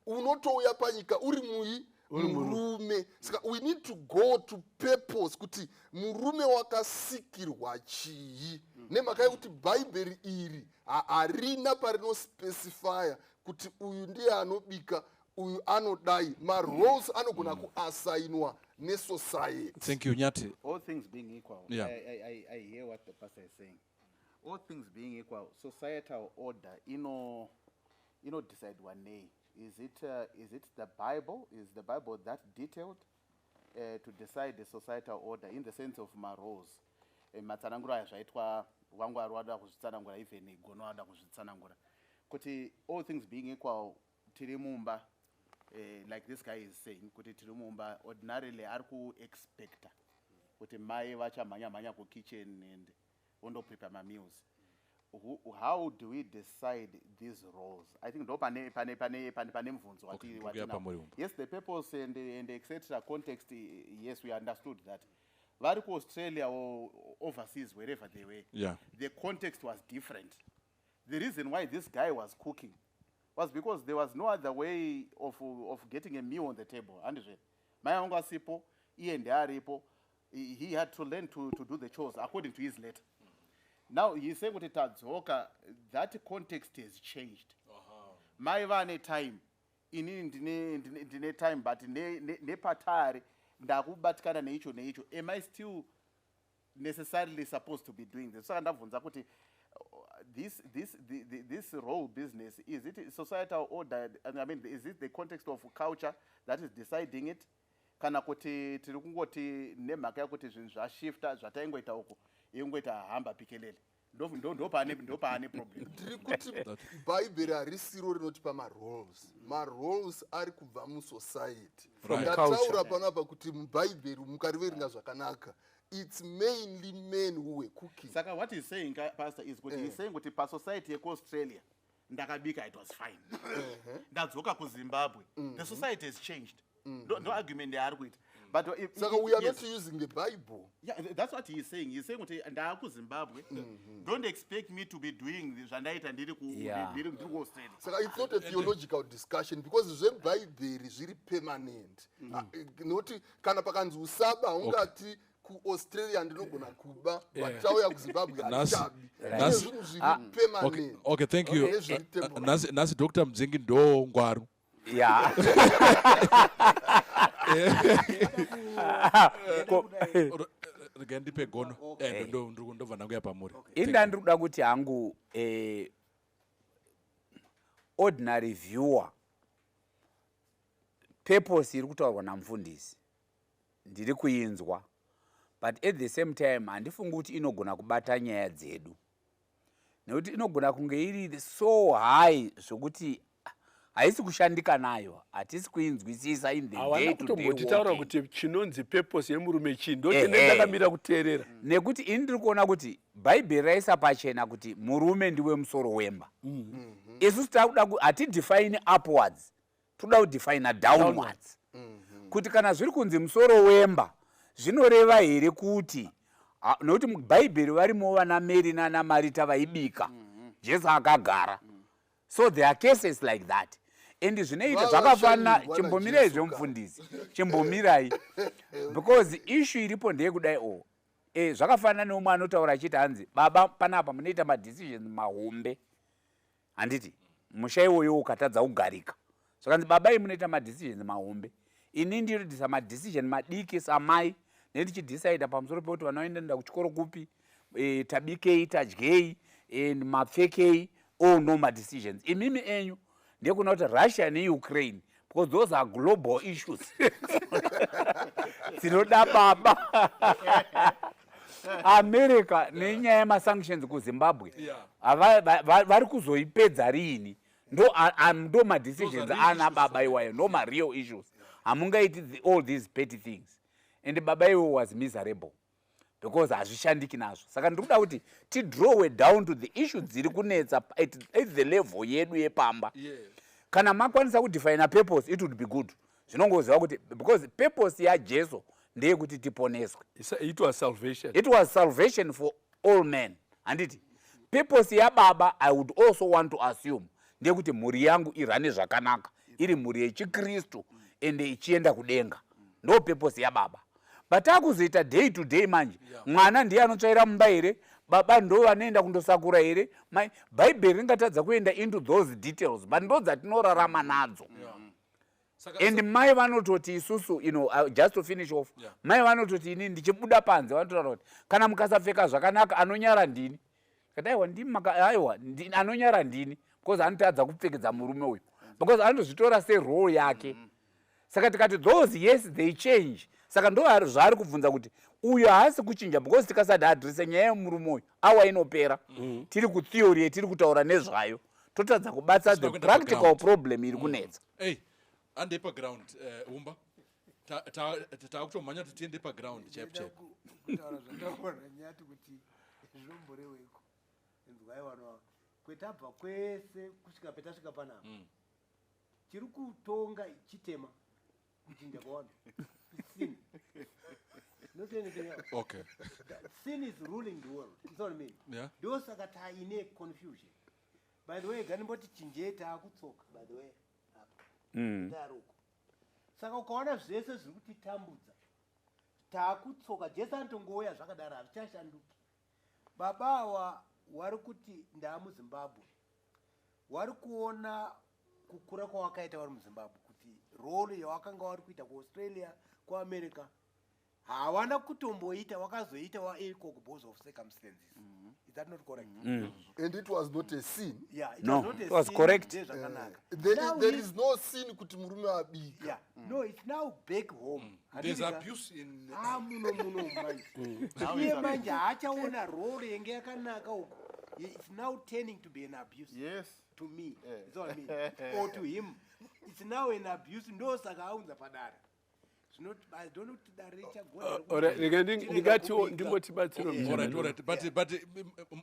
Unotouya panyika uri mui murume. Saka we need to go to purpose, kuti murume wakasikirwa chii, nemhaka yekuti Bhaibheri iri harina parinospecifya kuti uyu ndiye anobika, uyu anodai. Maroles anogona kuasainwa nesociety. Thank you, Nyati. All things being equal, I hear what the pastor is saying. All things being equal, societal order, ino decide one day. Is it the Bible? Is the Bible that detailed? To decide the societal order in the sense of maroles, matsananguro aya zvaitwa, wangwari wada kuzvitsanangura, even Gono wada kuzvitsanangura kuti all things being equal, tiri mumba, like this guy is saying kuti tiri mumba, ordinarily ari kuexpecta kuti mai vachamhanya mhanya kukitchen and vondoprepare mameals. How do we decide these roles? I think ndo pane mubvunzo Okay, ndikuya watinawo. pamuri umba. Yes, the purpose and etc, context, yes, we understood that. Vari kuAustralia or overseas, wherever they were, the context was different. The reason why this guy was cooking was because there was no other way of getting a meal on the table, handizve? Mai vangu asipo, iye ndearipo. He had to learn to do the chores according to his letter. Now he's saying kuti tadzoka, that context has changed. Mai vane time, inini ndine time, but nepatari ndakubatikana neicho neicho. Am I still necessarily supposed to be doing this? Saka ndabvunza kuti this role business, is it societal order? I mean, is it the context of culture that is deciding it, kana kuti tiri kungoti nemhaka yekuti zvinhu zvashifta, zvataingoita uku ingoita hamba pikelele? Ndo paane problem. Tiri kuti Bhaibheri harisiro rinotipa maroles. Maroles ari kubva musociety. From Ndataura culture. panapa kuti mubhaibheri, mukariverenga zvakanaka, it's mainly men who were cooking. Saka what he's saying, pastor, is kuti he's saying kuti pasociety yekuAustralia ndakabika, it was fine. Ndadzoka kuZimbabwe, the society has changed. Ndo argument yaari kuita, but if, Saka we are yes. not using the Bible. Yeah, that's what he's saying. He's saying kuti ndaakuZimbabwe, don't expect me to be doing zvandaita ndiri ndiri kuAustralia. Saka it's not a theological discussion, because zvebhaibheri zviri permanent. Ah, nokuti kana pakanzi usaba, haungati kuAustralia ndinogona kuba, but tauya kuZimbabwe hatichabi. Zvinhu zviri permanent Okay, thank you. nezviri temporary. Nhasi Dr Mudzingi ndo ngwaru. Ya. Regai ndipe Gono. Ndobva ndanguya pamuri. Inda ndiri kuda kuti hangu, ordinary viewer, purpose iri kutaurwa namufundisi ndiri kuinzwa, but at the same time handifungi kuti inogona kubata nyaya dzedu, nekuti inogona kunge iri so high zvokuti haisi kushandika nayo, hatisi kuinzwisisa in the Hawana day to day kutombotitaura walking. kuti chinonzi purpose yemurume chii. Ndo Ehe. chine ndakamira kuteerera. Nekuti ini ndiri kuona kuti Bhaibheri raisa pachena kuti murume ndiwe musoro wemba. Isusu takuda hatidefine upwards, toda kudefina downwards, kuti kana zviri kunzi musoro wemba, zvinoreva here kuti nokuti mubhaibheri varimo vana Mary nana Marita vaibika, Jesu akagara. So there are cases like that, and zvinoita Vava zvakafanana. vashandwa Chimbomirai naJesu. zvemufundisi, chimbomirai, because issue iripo ndeyekudai o zvakafanana neumwe anotaura achiti hanzi, "Baba, panapa munoita madecisions mahombe," handiti? Musha iwoyo ukatadza kugarika, zvakanzi, "Baba, ii munoita madecisions mahombe, ini ndinodisa madecision madiki samai, nendichidhisaida pamusoro pekuti vana vaendaenda kuchikoro kupi, tabikei, tadyei, mapfekei, all no madecisions. Imimi enyu ndekuna kuti Russia neUkraine, because those are global issues dzinoda baba. America nenyaya yemasanctions kuZimbabwe, vari kuzoipedza riini? Ndo madecisions Those are real ana issues. baba iwayo, ndo mareal issues. Hamungaiti all these petty things. And baba iwo was miserable because hazvishandiki nazvo. Saka ndiri kuda kuti tidrawe down to the issue dziri kunetsa at the level yedu yepamba. Kana makwanisa kudefina purpose, it would be good. Zvinongoziva kuti because purpose yaJesu ndeyekuti tiponeswe. It was salvation. It was salvation for all men, handiti? Purpose yababa, I would also want to assume, ndeyekuti mhuri yangu irane zvakanaka, iri mhuri yechikristu ende ichienda kudenga. Ndo purpose yababa. But akuzoita day to day manje, mwana ndiye anotsvaira mumba here? Baba ndo vanoenda kundosakura here? Mai, Bhaibheri ringatadza kuenda into those details, but ndo dzatinorarama nadzo. And mai vanototi isusu, just to finish off, mai vanototi ini ndichibuda panze, vanototaura kuti kana mukasapfeka zvakanaka, anonyara ndini. Kati aiwa, ndimi aiwa, anonyara ndini, because anotadza kupfekedza murume uyu, because anotozvitora serole yake. Saka tikati those, yes, they change. Saka ndo zvaari kubvunza kuti uyu haasi kuchinja, because tikasati adrese nyaya yemurume uyu, awa inopera. Tiri kutheory yetiri kutaura nezvayo, totadza kubatsa Tisina the kuenda practical paground. Problem iri kunetsa. Ei, handei paground, umba taakutomhanya kuti tiende paground chaipo chaipo. Kutaura zvataura nyati kuti zvinomboreweko, inzwai vanhu ava, kwetabva kwese kusvika petasvika panapa, chiri kutonga chitema kuchinja kwavanhu, sin, not anything else. Sin is ruling the world, you know what I mean? Yeah. Ndosaka taine confusion. By the way, ganimboti chinjei, taakutsoka by the way apa taruko. Saka ukaona zvese zviri kutitambudza, taakutsoka. Jesu anotongouya zvakadaro, hazvichashanduki. Baba ava wari kuti ndaamuZimbabwe, wari kuona kukura kwawakaita vari muZimbabwe, kuti role yawakanga wari kuita kuAustralia, kuAmerica, hawana kutomboita, wakazoita waikoko because of circumstances. Is that not correct? And it was not a sin. Yeah, it No, was not a it was sin, correct. ndezvakanaka. There, Now there is no sin kuti murume abika. Yeah, no, it's now back home. There's Handiti ka? abuse in Ah, muno muno manje iye manje haachaona role yenge yakanaka uko. It's now turning to be an abuse to me. You see what I mean? Or to him it's now an abuse. Ndosaka aunza padare. Zvino I don't know kuti dare richagona Alright, rega ndingatiwo ndingotibatsiro. All right, but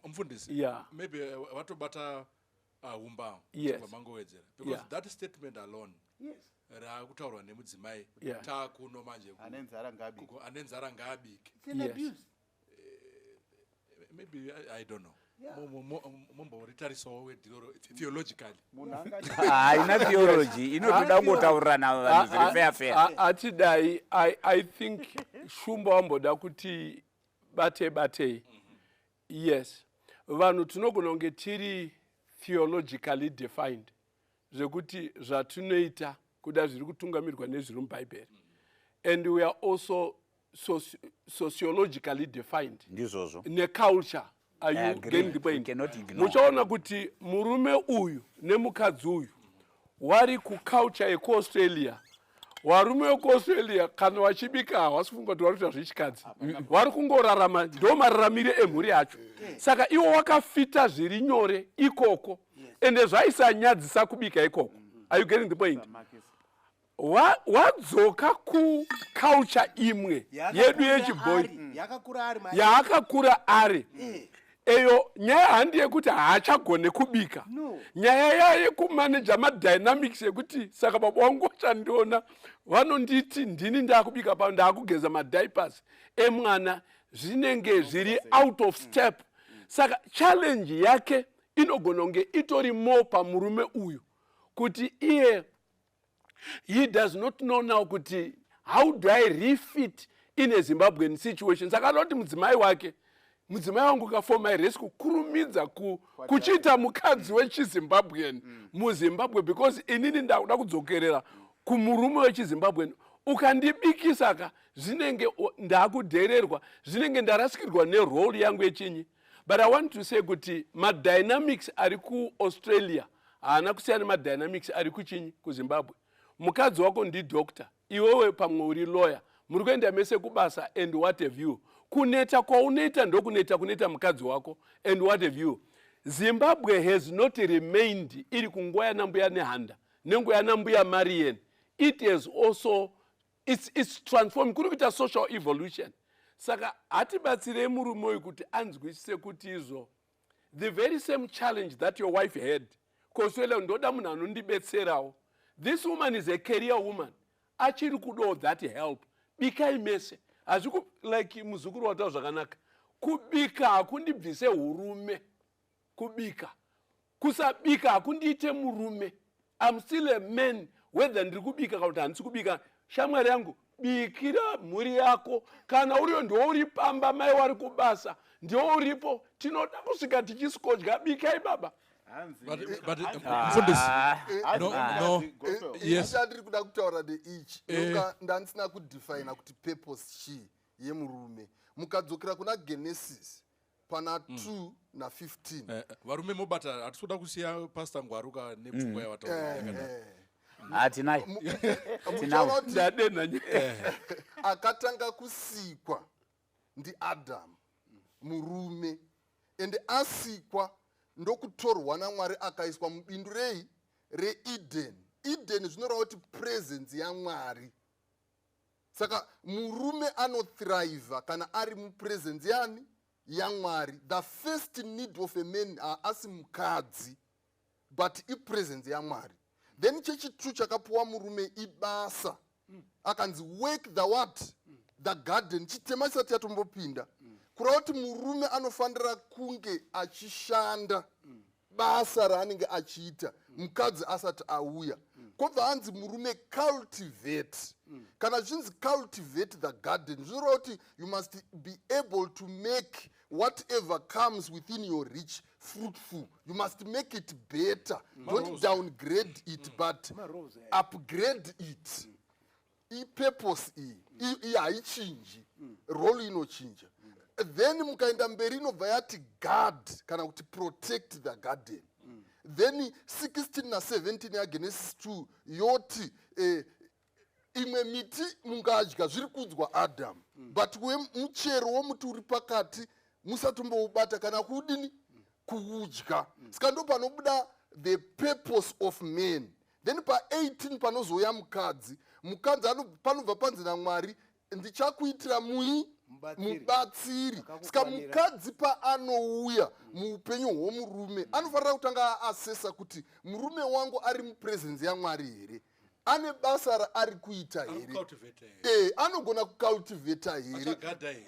mfundisi, maybe vatobata umba vamangowedzera, because that statement alone raakutaurwa nemudzimai, taakuno manje Ane nzara ngabike. Ane nzara ngaabike. It's an abuse. Maybe I don't know. Momboritarisawo wedhiroro theologically. Munhu angati Haina theology, inotoda kungotaurirana vanhu zviri fair fair. Hatidai, I think Shumba wamboda kuti bate batei. Yes, vanhu tinogona kunge tiri theologically defined, zvekuti zvatinoita kuda zviri kutungamirwa nezviri mubhaibheri, and we are also sociologically defined Ndizvozvo. neculture. Are I you agree. getting the We point? cannot ignore. Muchaona kuti murume uyu nemukadzi uyu wari kuculture yekuAustralia. Varume vekuAustralia kana vachibika havasi kufunga kuti vari kuita zvechikadzi, vari kungorarama, ndo mararamire emhuri yacho. Saka iwo wakafita zviri nyore ikoko, ende zvaisanyadzisa kubika ikoko. Are you getting the point? Wadzoka kuculture imwe yedu yechibhoyi Yakakura ari yaakakura ari. Eyo nyaya handi yekuti haachagone kubika. No. Nyaya yayekumaneja madynamics ekuti saka baba vangu vachandiona vanonditi ndini ndaakubika pano, ndaakugeza madiapers emwana, zvinenge zviri out of step. Saka challenge yake inogona kunge itori more pamurume uyu, kuti iye he does not know now kuti how do I refit in a Zimbabwean situation. Saka anoda kuti mudzimai wake, mudzimai wangu ka, for my rescue, kurumidza kuchiita mukadzi wechiZimbabwean muZimbabwe, because inini ndakuda kudzokerera kumurume wechiZimbabwean. Ukandibikisa ka, zvinenge ndakudhererwa, zvinenge ndarasikirwa nerole yangu yechinyi. But I want to say kuti madynamics ari kuAustralia haana kusiyana nemadynamics ari kuchinyi, kuZimbabwe. Mukadzi wako ndidoctor, iwewe pamwe uri lawyer, muri kuenda mese kubasa and what have you. Kuneta kwaunoita ndokuneta kunoita mukadzi wako and what have you. Zimbabwe has not remained iri kunguva yanambuya Nehanda nenguva yanambuya Marian. It has also it's transform, kuri kuita social evolution. Saka hatibatsirei murume uyu kuti anzwisise kuti izvo the very same challenge that your wife had koswela, ndoda munhu anondibetserawo. This woman is a career woman, achiri kudawo that help. Bikai mese. Hazviku like muzukuru wataura zvakanaka, kubika hakundibvise urume, kubika kusabika hakundiite murume. I'm still a man whether ndiri kubika kana kuti handisi kubika. Shamwari yangu, bikira mhuri yako. Kana uriyo ndiwo uri pamba, mai wari kubasa, ndiwo uripo, tinoda kusvika tichiskodya. Bikai, baba. Hanzi But mfundisi, no. Yes. Chandiri kuda kutaura ndeichi. Noka ndandisina kudefina kuti purpose chii yemurume. Mukadzokera kuna Genesis pana 2 na15. Varume mobata, hatisi kuda kusiya Pastor Ngwaruka nepfungwa yavataura yakadaro. Hatinayo. Muchaona kuti Ndadenha nyaya. Akatanga kusikwa ndiAdhamu, murume, ende asikwa ndokutorwa naMwari akaiswa mubindu rei? ReEden. Eden zvinoreva kuti presence yaMwari. Saka murume anothriva kana ari mupresence yani? YaMwari. The first need of a man haasi mukadzi, but ipresence yaMwari. Then chechitu chakapuwa murume ibasa. Akanzi, "Work the what? The garden." Chitema chisati chatombopinda, kureva kuti murume anofanira kunge achishanda basa raanenge achiita mukadzi asati auya. Kwobva anzi murume, "Cultivate." Kana zvichinzi cultivate the garden, zvinoreva kuti you must be able to make whatever comes within your reach fruitful. You must make it better. Don't downgrade it, but upgrade it. Ipurpose iyi iyi haichinji, role inochinja. Then mukaenda mberi inobva yati guard kana kuti protect the garden. Then 16 na17 yaGenesis 2 yoti imwe miti mungadya, zviri kuudzwa Adamu, but wemuchero womuti uri pakati musatomboubata kana kudini, kuudya. Saka ndo panobuda the purpose of man. Then pa18 panozouya mukadzi. Mukadzi panobva panzi naMwari, "Ndichakuitira mui Mubatsiri. Mubatsiri." Saka Akakukwanira. mukadzi paanouya muupenyu hwomurume, anofanira kutanga aasesa kuti murume wangu ari mupresence yaMwari here, ane basa raari kuita here, Cultivate here. Anogona kucultivata here, Achagadha here.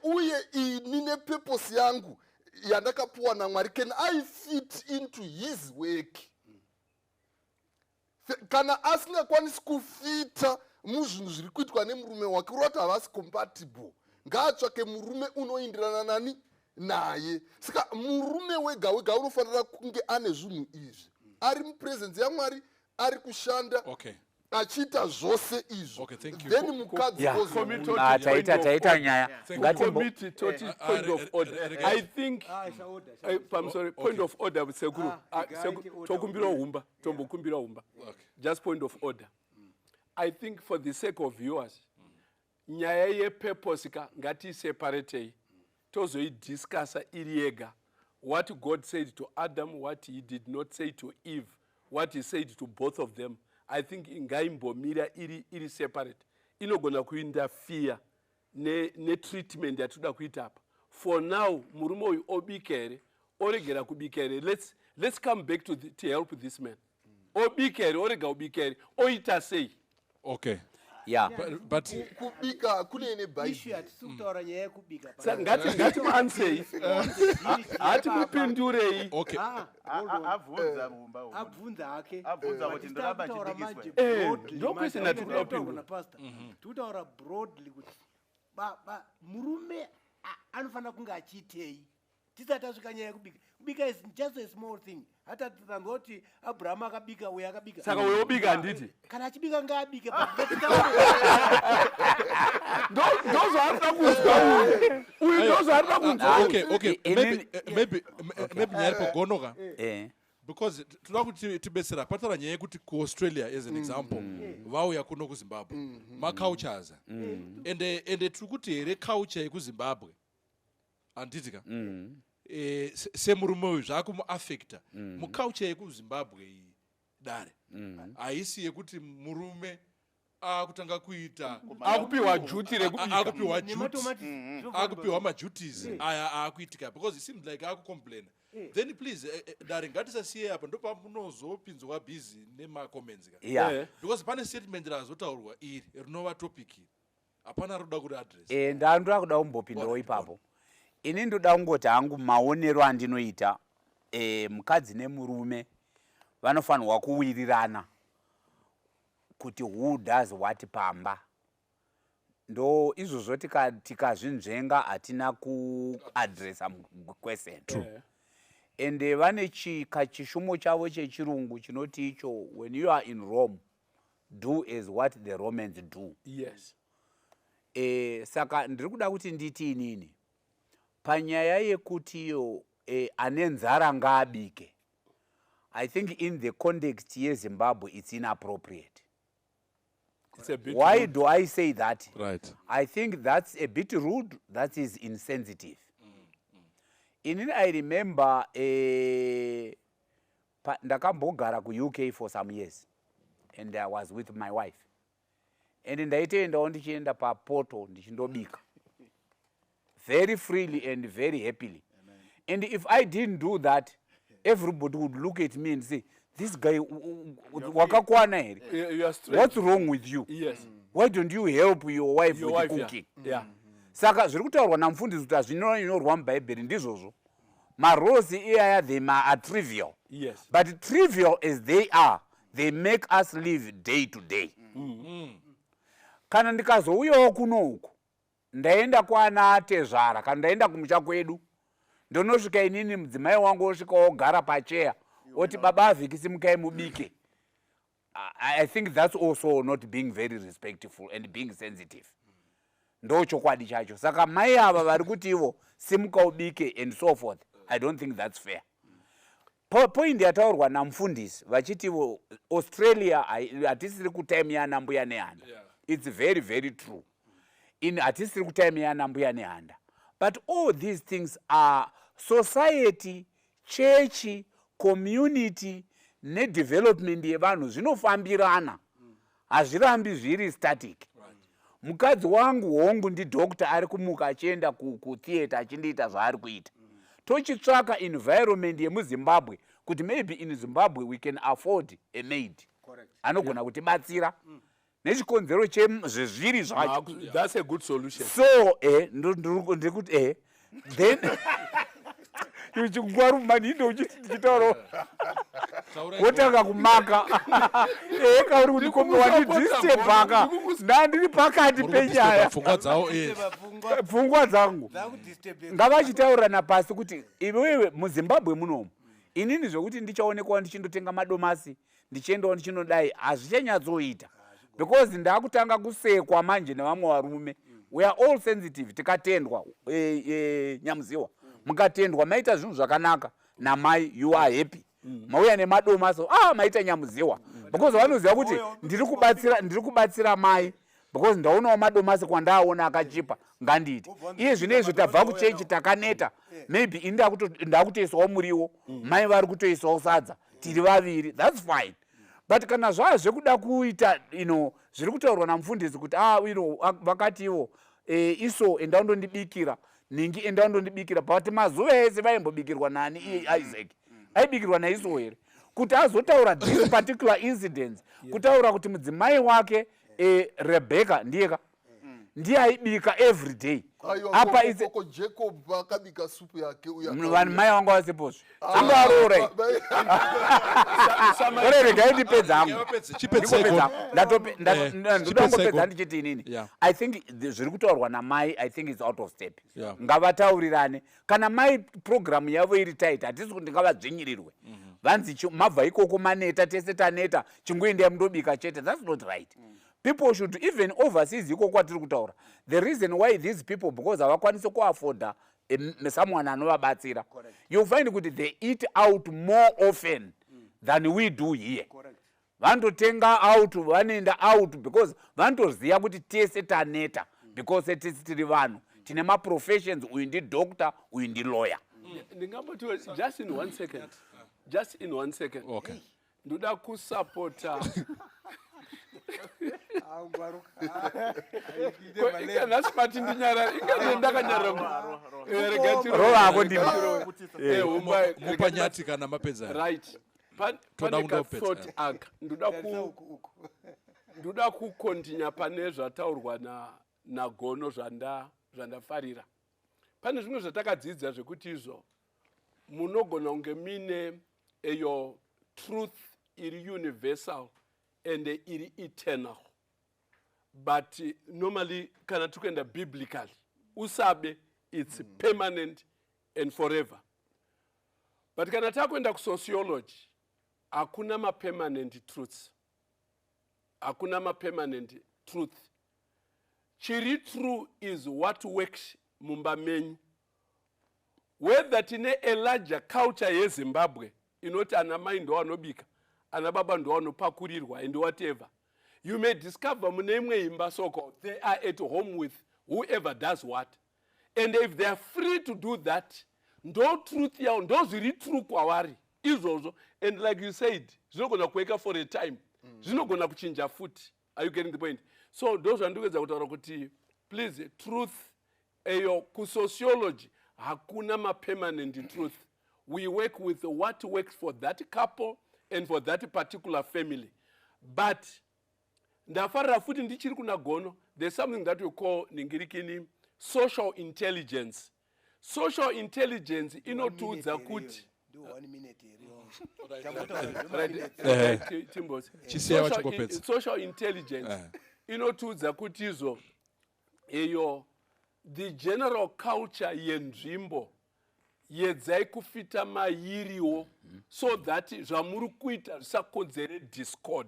Uye ini nepurpose yangu yandakapuwa naMwari, can I fit into his work? Kana asingakwanisi kufita muzvinhu zviri kuitwa nemurume wake, kureva kuti havasi compatible, ngaatsvake murume unoindirana nani? Naye. Saka murume wega wega unofanira kunge ane zvinhu izvi, ari mupresence yaMwari, ari kushanda, achiita zvose izvo. Okay, thank you. Then mukadzi ozouya. Ah, taita nyaya. Ngatimbo Committee toti point of order, I think. Ah, shaorder. Sorry, point of order, sekuru. Ah, Ah, regai sekuru, tiorder. tokumbira humba, tombokumbira humba. Just point of order. I think for the sake of viewers, nyaya yepurpose ka ngatiiseparatei, tozoidiscussa iri yega, what God said to Adam, what he did not say to Eve, what he said to both of them. I think ngaimbomira iri separate, inogona kuinterfere netreatment yatinoda kuita apa. For now, murume uyu obika here, oregera kubika here? Let's come back to help this man. Obika here, orega kubika here, oita sei? Okay. Ya. But Kubika kune Issue nebhaibheri. hatisi kutaura nyaya yekubika. Sa ngatimuansei, hatimupindurei. Okay. Ah, hold on. Abvunza humba umu. Abvunza hake. Abvunza But kuti tisi ndoramba takutaura nchibikiswa. manje broadly Ndo manje. question yatiri kuda Takurwa kupindura. napastor. Tikutaura broadly kuti murume anofanira kunge achiitei tisati tasvika nyaya yekubika. Kubika is just a small thing. Hata tanzwa kuti Abrahamu akabika, uyo akabika. Saka uyo obika, handiti? Kana achibika ngaabike, but ngatitaure- Ndozvaarida kunzwa uyu, uyu ndozvaarida kunzwa. Ah, Okay. Maybe nyaya iri pagonoka, because toda kuti tibetsera pataura nyaya yekuti kuAustralia, as an example, vauya kuno kuZimbabwe, macultures, ende tiri kuti here culture yekuZimbabwe, handiti ka? Semurume uyu zvakumuafecta muculture yekuZimbabwe iyi, dare, haisi yekuti murume akutanga kuita Akupiwa duty rekubika. Akupiwa duty, Nematomatisi. akupiwa maduties aya aakuitika, because it seems like akucomplaina. Then please, dare, ngatisasiye apa, ndopamunozopinzwa busy nemacomments ka, because pane statement razotaurwa iri rinova topic iri, hapana roda kuti address. Ndandoda kuda kumbopindawo ipapo. Ini ndoda kungoti hangu, maonero andinoita, mukadzi nemurume vanofanirwa kuwirirana kuti who does what pamba. Ndo izvozvo tikazvinzvenga hatina kuadresa question. Ende vane kachishumo chavo chechirungu chinoti icho, "When you are in Rome, do as what the Romans do." Saka ndiri kuda kuti nditi inini panyaya yekuti iyo ane nzara ngaabike. I think in the context yeZimbabwe it's inappropriate. It's a bit Why rude. do I say that? Right. I think that's a bit rude, that is insensitive. Inini I remember ndakambogara kuUK for some years and I was with my wife and ndaitoendawo ndichienda papoto ndichindobika very freely and very happily. And if I didn't do that, everybody would look at me and say, "This guy wakakwana here? You are strange. What's wrong with you? Yes. Why don't you help your wife Your with wife, yeah. cooking?" Yeah. Saka zviri kutaurwa namufundisi kuti hazvinonyorwa mubhaibheri ndizvozvo, maroles iyaya, they are trivial. But trivial as they are, they make us live day to day. Kana ndikazouyawo kuno uku, ndaenda kwana tezvara kana ndaenda kumusha kwedu, ndonosvika inini mudzimai wangu osvika ogara pacheya oti, "Baba avhiki, simukai mubike." I think that's also not being very respectful and being sensitive. Ndo chokwadi chacho. Saka mai ava vari kuti ivo simuka ubike and so forth, I don't think that's fair. Point yataurwa namufundisi vachiti ivo Australia hatisiri kutime yana Mbuya Nehanda. It's very, very true. In hatisiri kutime yana Mbuya Nehanda, but all these things are society, chechi, community nedevelopment yevanhu zvinofambirana, hazvirambi zviri static. Mukadzi wangu hongu ndidoctor, ari kumuka achienda kutheatre achindiita zvaari kuita. Tochitsvaka environment yemuZimbabwe kuti maybe in Zimbabwe we can afford a maid anogona kutibatsira nechikonzero chezvezviri zvacho. That's a good solution. So ndiri kuti then chingwaru manindo ndichitaura wotanga kumaka kauri kuti wandidisturbaka, ndandiri pakati penyaya. Pfungwa dzavo, yes. Pfungwa dzangu ngavachitaurirana pasi kuti iwewe muZimbabwe munomu, inini zvokuti ndichaonekwawo ndichindotenga madomasi, ndichiendawo ndichinodai, hazvichanyatsoita because ndaakutanga kusekwa manje nevamwe varume. We are all sensitive. Tikatendwa, Nyamuziwa, mukatendwa maita zvinhu zvakanaka namai, you are happy. Mauya nemadomasi, ah, maita Nyamuziwa, because vanoziva kuti ndiri kubatsira mai because ndaonawo madomasi kwandaaona akachipa, ngandiite. Iye zvino izvo tabva kuchechi takaneta, maybe ini ndakutoisawo muriwo, mai vari kutoisawo sadza, tiri vaviri, that's fine. But kana zvaa zvekuda kuita zviri kutaurwa namufundisi kuti ah, vakatiwo iso enda undondibikira ningi, enda undondibikira, but mazuva ese vaimbobikirwa nani? Iye Isaac aibikirwa naiso here kuti azotaura this particular incidents, kutaura kuti mudzimai wake Rebecca ndiyeka ndiye aibika every day? Aiwa, apa koko Jacob akabika supu yake uyo. Vanhu mai vangu vasipozve angaroora. Ore, regai ndipedza hangu. Chipedzeko. Ndodangopedza ndichiti inini I think zviri kutaurwa namai, I think it's out of step. Ngavataurirane. Kana mai programu yavo iri tight, hatisi kuti ngavadzvinyirirwe vanzi mabva ikoko maneta, tese taneta, chingoendai mundobika chete. That's not right. People should even overseas iko kwatiri kutaura, the reason why these people, because havakwanisi kuafforda someone anovabatsira, you find kuti they eat out more often than we do here. Vanototenga out, vanoenda out because vanotoziva kuti tese taneta, because tese tiri vanhu tine maprofessions, uyu ndidoctor, uyu ndilawyer. Ndingamboti just in one second, just in one second. Okay. Ndoda kusapota. Ko, nhasi mati ndinyarara, inga ndakanyarara. Rovako ndima. Mupanyati kana mapedza. Right. Toda Pane kundopedza, kathought aka ndoda kukontinya pane zvataurwa naGono zvandafarira. Pane zvimwe zvatakadzidza zvekuti izvo munogona kunge mine eyo truth iri universal and iri eternal, but normally kana tiri kuenda biblically, usabe, it's permanent and forever. But kana takuenda kusociology, hakuna mapermanent truths, hakuna mapermanent truth. Chiri true is what works mumba menyu. Whether tine a larger culture yeZimbabwe. Inoti ana mai ndo vanobika, ana baba ndo vanopakurirwa and whatever. You may discover mune imwe imba, so called, they are at home with whoever does what, and if they are free to do that, ndo truth yavo, ndo zviri true kwavari izvozvo. And like you said, zvinogona kuweka for a time, zvinogona kuchinja futi. Are you getting the point? So ndo zvandikuedza kutaura kuti please, truth eyo kusociology hakuna mapermanent truth. We work with what works for that couple and for that particular family. But ndafarira futi ndichiri kuna Gono, there's something that we call ningirikini social intelligence. Social intelligence inotiudza kuti Ndiwo one minute here. Right, Timbosi. Chisiya vachingopedza. Social intelligence inotiudza kuti izvo iyo the general culture yenzvimbo, yedzai kufita mairiwo so that zvamuri kuita zvisakonzere discord.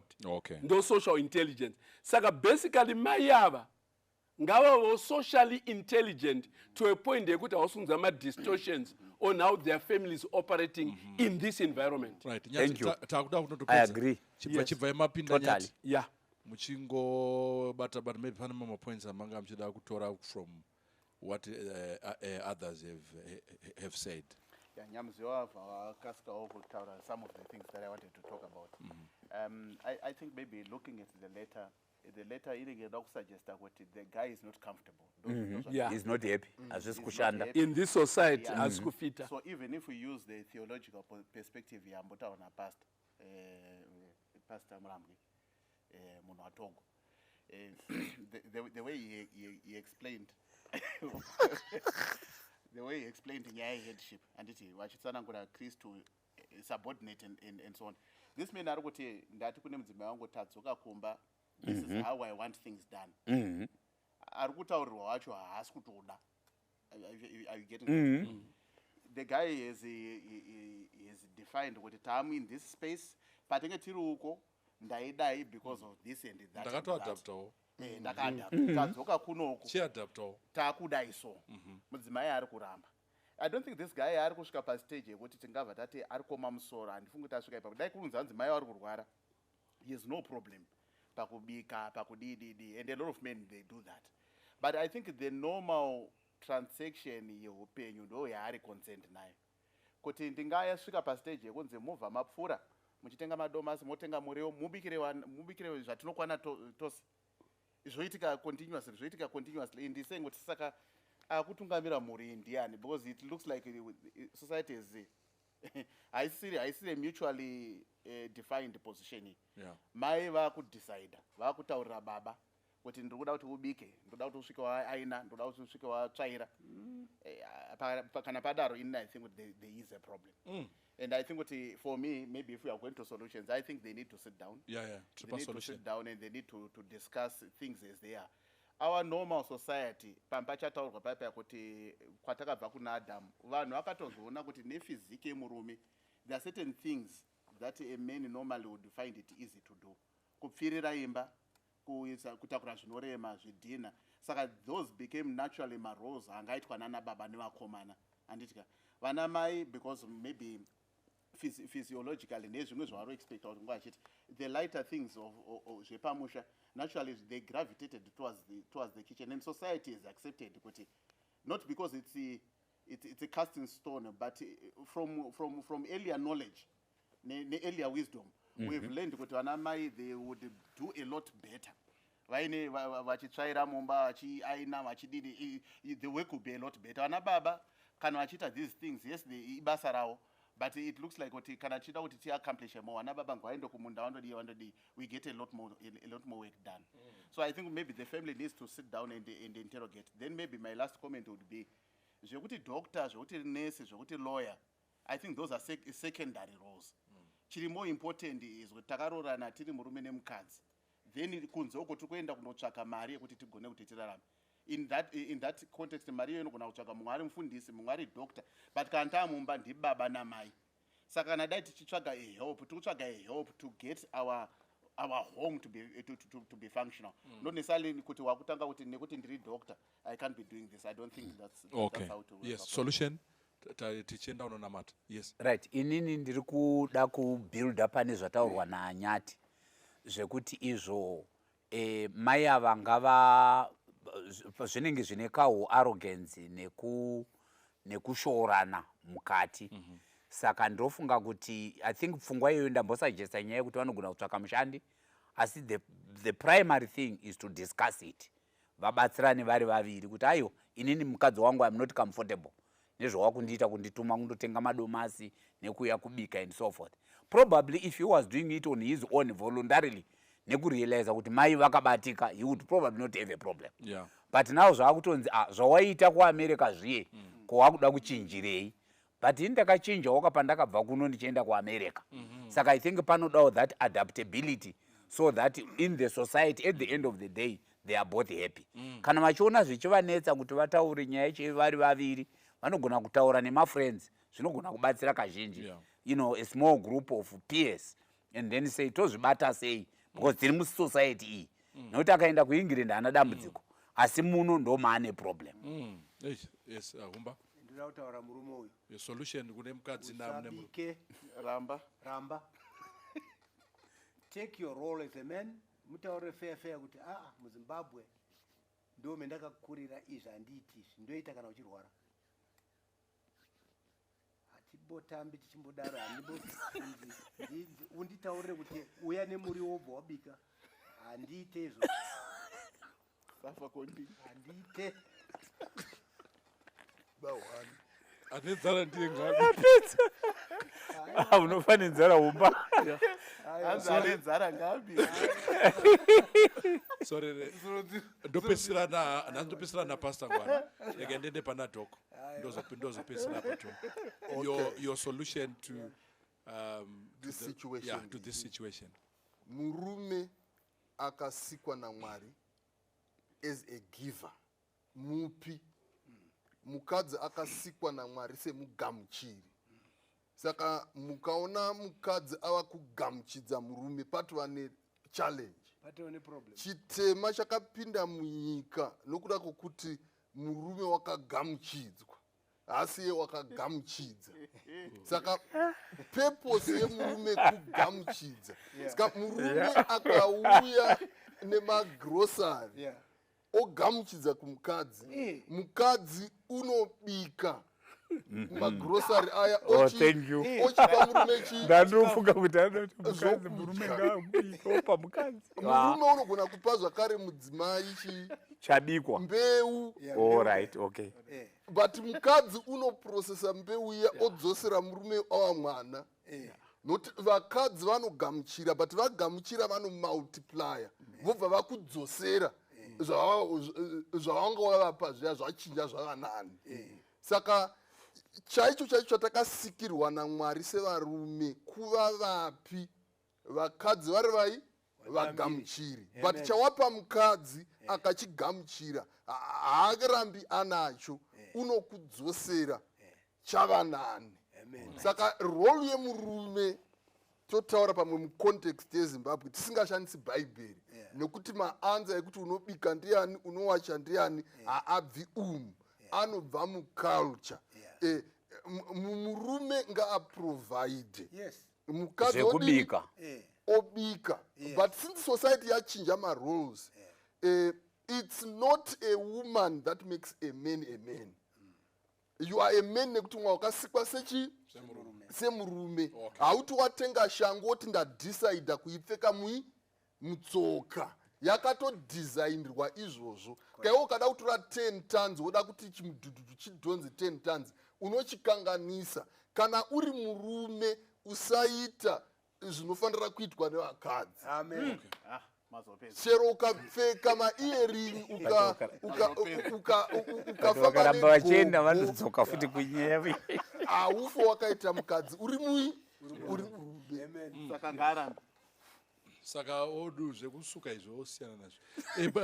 Ndo social intelligence. Saka basically mai ava ngavavo socially intelligent to a point yekuti hausunza madistortions on how their family is operating in this environment. Right. Thank you. Takuda I kunotopedza. agree. Chibva Yes. chibva mapinda Totally. Nyati. Muchingobata, but maybe pane mamwe points amanga muchida kutora from what others have said. Yeah, Nyamziwa vakasikawo kutaura some of the things that I wanted to talk about. I think maybe looking at the letter inenge ida kusuggesta kuti the guy is not comfortable. He's not happy, hazvisi He's not kushanda. happy. In this society, hasi kufita. So even if we use the theological perspective yambotaura napastor, Pastor Murambwi, munhu watogo, the way he explained nyaya yeheadship, handiti vachitsanangura Kristu, subordinate and so on, this man ari kuti ndati kune mudzimai wangu, tadzoka kumba, this is how I want things done. Ari kutaurirwa wacho haasi kutoda. Are you getting that? The guy has defined kuti tamu in this space, patinge tiri uko ndaidai because of this and that and that. Ndakatoadaptawo. Ndakaadapta, tadzoka kunoku, Chiadaptawo. Taakudai. So mudzimai ari kuramba. I don't think this guy ari kusvika pastage yekuti tingabva tati ari kuoma musoro. Handifungi kuti asvika ipapo. Dai kunzi hanzi mai vari kurwara, he has no problem pakubika, pakudididi, and a lot of men, they do that. But I think the normal transaction yeupenyu ndo yaari concerned nayo, kuti ndingayasvika pastage yekunzi mubva mapfuura muchitenga madomasi, motenga muriwo, mubikire zvatinokwana tose, zvoitika continuously, zvoitika continuously. Ndisaying kuti saka akutungamira mhuri iyi ndiani? Because it looks like society is haisiri mutually defined position iyi. Mai vakudecida, vakutaurira baba kuti ndiri kuda kuti ubike, ndoda kuti usvike waaina, ndoda kuti usvike watsvaira. Kana padaro, ini I think kuti there is a problem. And I think kuti for me, maybe if we are going to solutions, I think they need to sit down. They Triple need to solution. Sit down and they need to discuss things as they are. Our normal society, pachataurwa paipa kuti kwatakabva kuna Adamu, vanhu vakatozoona kuti nephysique yemurume, there are certain things that a man normally would find it easy to do: kupfirira imba, kuisa, kutakura zvinorema, zvidhina. Saka those became naturally maroles angaitwa nana baba nevakomana, handitika? Vana mai, because maybe physiologically nezvimwe zvavari expecta kuti nguva achiti the lighter things of zvepamusha, naturally they gravitated towards the kitchen, and society has accepted kuti not because it's a casting stone, but from earlier knowledge ne-earlier wisdom, we've learned kuti vana mai, they would do a lot better vaine vachitsvaira mumba, vachiaina, vachidini. The work would be a lot better. Vana baba kana vachiita these things, yes, ibasa ravo, but it looks like kuti kana tichida kuti tiaccomplishe more, vana baba ngavaende kumunda, vandodii, vandodii, we get a lot more work done. So I think maybe the family needs to sit down and interrogate. Then maybe my last comment would be zvekuti doctor, zvekuti nurse, zvekuti lawyer, I think those are secondary roles. Chiri more important is kuti takaroorana tiri murume nemukadzi, then kunze uko tiri kuenda kunotsvaka mari yekuti tigone kuti tirarame. In that context, mari iyo inogona kutsvaka mumwe ari mufundisi, mumwe ari doctor, but kana taamumba ndibaba namai. Saka kana dai tichitsvaga a help, tiri kutsvaga a help to get our home to be functional, not necessarily kuti wakutanga kuti nekuti ndiri doctor, I can't be doing this. I don't think that's how to work Yes. out. Solution. Tichienda unonamata. Yes. Right, inini ndiri kuda kubuilda pane zvataurwa naanyati zvekuti izvo mai ava ngava zvinenge zvine kahu arrogance nekushoorana mukati. Saka ndofunga kuti, I think pfungwa iyoyo ndambosugesta nyaya yekuti vanogona kutsvaka mushandi, asi the primary thing is to discuss it, vabatsirane vari vaviri kuti aiwa, inini mukadzi wangu, I'm not comfortable nezvawakundiita, kundituma kundotenga madomasi nekuuya kubika and so forth. Probably if he was doing it on his own voluntarily, nekurealiza kuti mai vakabatika, he would probably not have a problem. But now zvaakutonzi, ah, zvawaita kuAmerica zviye, ko wakuda kuchinjirei? But ini ndakachinjawo pandakabva kuno ndichienda kuAmerica. Saka I think panodawo that adaptability so that in the society, at the end of the day, they are both happy. Kana vachiona zvichivanetsa kuti vataure nyaya yacho vari vaviri, vanogona kutaura nemafriends, zvinogona kubatsira kazhinji. A small group of peers and then say, tozvibata sei, because tiri musociety iyi, nekuti akaenda kuEngland haana dambudziko, asi muno ndo maane problem. Yes, Humba. Ndinoda kutaura murume uyu. Your solution kune mukadzi Usabike. Ramba. Ramba. Take your role as a man. Mutaurire fair fair kuti, aa, muZimbabwe ndo mendakakurira, izvi handiiti, izvi ndoita kana uchirwara. Hatimbotambi tichimbodaro. Handimbo unditaurire kuti uya nemuriwo wobva wabika, handiite izvo. Safa kondi. Handiite. Bahwani. Ane nzara ndiye ngabi. Unofa nenzara, Humba. Hanzi ane nzara ngabi. Sorry, ndopedzisira na nhasi, ndopedzisira napastor Ngwana. Rege ndiende pana Doc, ndozopedzisira pato your solution to This situation. Yeah, to this situation. Murume akasikwa naMwari as a giver, mupi. Mukadzi akasikwa naMwari semugamuchiri. Saka mukaona mukadzi ava kugamuchidza murume, patova nechallenge. Patova neproblem. Chitema chakapinda munyika nokuda kwokuti murume wakagamuchidzwa, haasi iye wakagamuchidza. Saka purpose yemurume kugamuchidza. Saka murume akauya nemagrosari, ogamuchidza kumukadzi, mukadzi unobika magrosari aya, Oh, thank you. ochipa murume chi Ndandofunga kuti anoti mukadzi, Zvokudya. murume ngaabika, opa mukadzi. Murume unogona kupa zvakare mudzimai chi Chabikwa. mbeu. All right, okay. But mukadzi unoprocessa mbeu iya, odzosera murume ava mwana. Noti vakadzi vanogamuchira, but vagamuchira vanomultiplya, vobva vakudzosera zvavanga vavapa zviya, zvachinja zvava nani. Saka chaicho chaicho chatakasikirwa naMwari sevarume kuva vapi, vakadzi vari vai vagamuchiri. But chawapa mukadzi akachigamuchira, haarambi anacho, unokudzosera chava nani. Saka role yemurume, totaura pamwe mucontext yeZimbabwe tisingashandisi Bhaibheri, nekuti maanswer ekuti unobika ndiani, unowacha ndiani, haabvi umu, anobva muculture. Murume ngaaprovide, mukadzi odini? Zvekubika. Obika. But since society yachinja maroles, it's not a woman that makes a man a man. You are a man nekuti mwa wakasikwa sechi semurume. Hauti watenga shangu woti ndadhisaidha kuipfeka mutsoka, yakatodhizainirwa izvozvo. Kaiwe ukada kutora 10 tons, woda kuti chimudhudhudhu chidhonze 10 tons, unochikanganisa. Kana uri murume, usaita zvinofanira kuitwa nevakadzi. Amen. Ah, mazopedza. Chero ukapfeka maearring, ukafamba Vakaramba vachienda, negogo, vanodzoka futi kunyaya. Haufi wakaita mukadzi uri mui uri murume. Amen. Saka ngaarambe. Saka odu zvekusuka izvo osiyana nazvo. But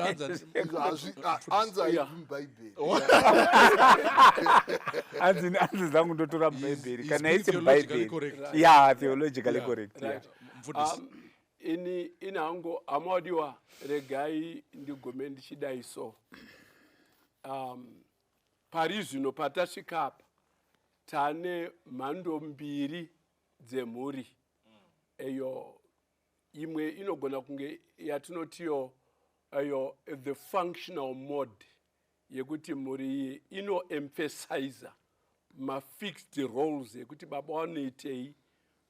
Anzi haibvi muBhaibheri. Hanzi zangu ndotora muBhaibheri He's kana being isi theologically muBhaibheri. correct. Yeah, theologically correct, yeah. Mufundisi. Ini hangu, amadiwa, regai ndigome ndichidai. So pari zvino patasvika apa. Tane mhando mbiri dzemhuri eyo. Imwe inogona kunge yatinotiyo eyo the functional mode, yekuti mhuri iyi inoemphasiza mafixed roles ekuti baba vanoitei,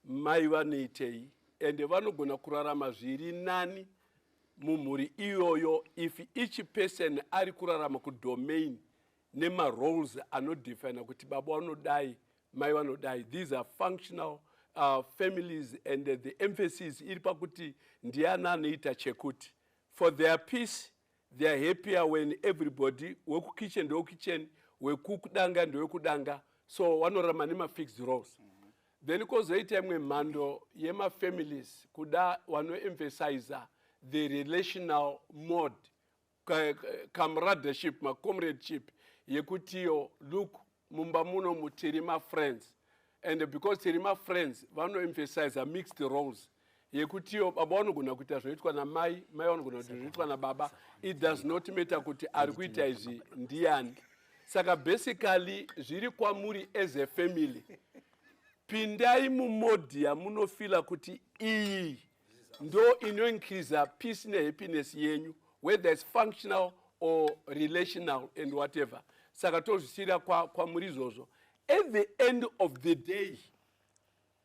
mai vanoitei, ende vanogona kurarama zviri nani mumhuri iyoyo if each person ari kurarama kudomain nemaroles anodefina kuti baba vanodai, mai vanodai. These are functional families and the emphasis iri pakuti ndiani anoita chekuti. For their peace, they are happier when everybody wekukitchen ndewekitchen, wekudanga ndewekudanga, so vanorarama nemafixed roles. Then kwozoita imwe mhando yemafamilies kuda vanoemphasiza the relational mode, camaradership, macomradeship, yekutiyo look, mumba muno tiri mafriends, and because tiri mafriends, vanoemphasiza mixed roles yekutiyo baba vanogona kuita zvinoitwa namai, mai vanogona kuita zvinoitwa nababa. It does not matter kuti ari kuita izvi ndiani. Saka basically zviri kwamuri as a family. Pindai mumode yamunofeela kuti iyi ndo inoincreasa peace nehappiness yenyu, whether it's functional or relational and whatever. Saka tozvisiyira kwamuri izvozvo. At the end of the day,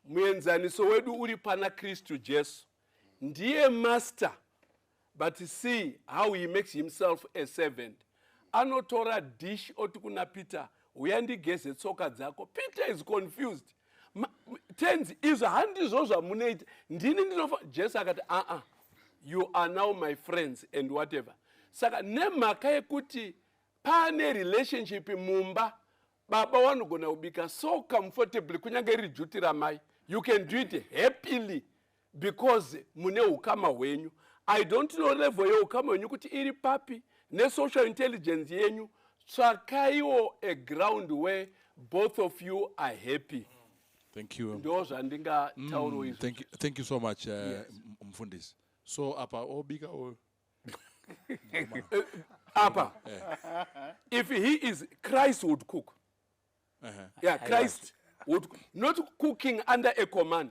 muenzaniso wedu uri pana Kristu Jesu. Ndiye master, but see how he makes himself a servant. Anotora dish, oti kuna Peter, "Uya ndigeze tsoka dzako." Peter is confused. "Tenzi, izvo handizvo zvamunoita, ndini ndinofa." Jesu akati, "Aa, you are now my friends," and whatever. Saka nemhaka yekuti pane relationship mumba, baba vanogona kubika so comfortably, kunyange riri duty ramai, you can do it happily because mune ukama hwenyu. I don't know level yeukama hwenyu kuti iri papi nesocial intelligence yenyu. Tsvakaiwo a ground where both of you are happy. Thank you. Ndo zvandingataurawo izvo. Thank you so much, mfundisi. So apa obika o Apa if he is, Christ would cook. Yeah, Christ would not cooking under a command,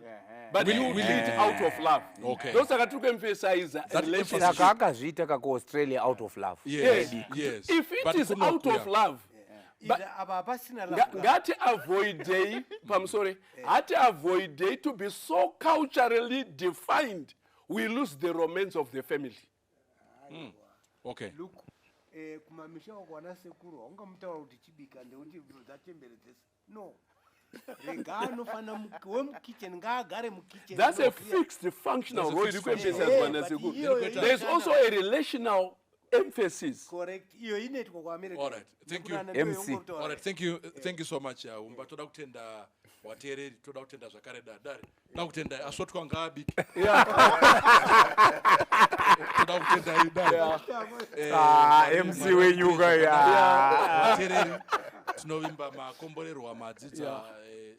but he would do it out of love. Ndosaka tiri kuemphasize That relationship. Saka akazviita kakuAustralia out of love. Yes, Yes. yes. If it But is out of love, But apa hapasina love. Ngati avoidei pamusoro, hati avoidei to be so culturally defined we lose the romance of the family. Okay. Look, kumamisha wako wana sekuru haungamutaura kuti chibika ndekuti dzachembere dzese. No, rega anofana wemukitchen ngaagare mukitchen. That's a fixed functional That's a role iri fixed kuemphasizwa functional. nasekuru. But iyo There's also a relational emphasis. Correct, iyo inoitwa kuAmerica. All right, thank you. MC. All right, thank you, thank you so much, Umba. Toda kutenda vateereri, toda kutenda zvakare dare. Toda kutenda asotwa ngaabike. Toda kutenda dare. Ah, MC wenyuka ya. Vateereri, tinovimba makomborerwa, madzidza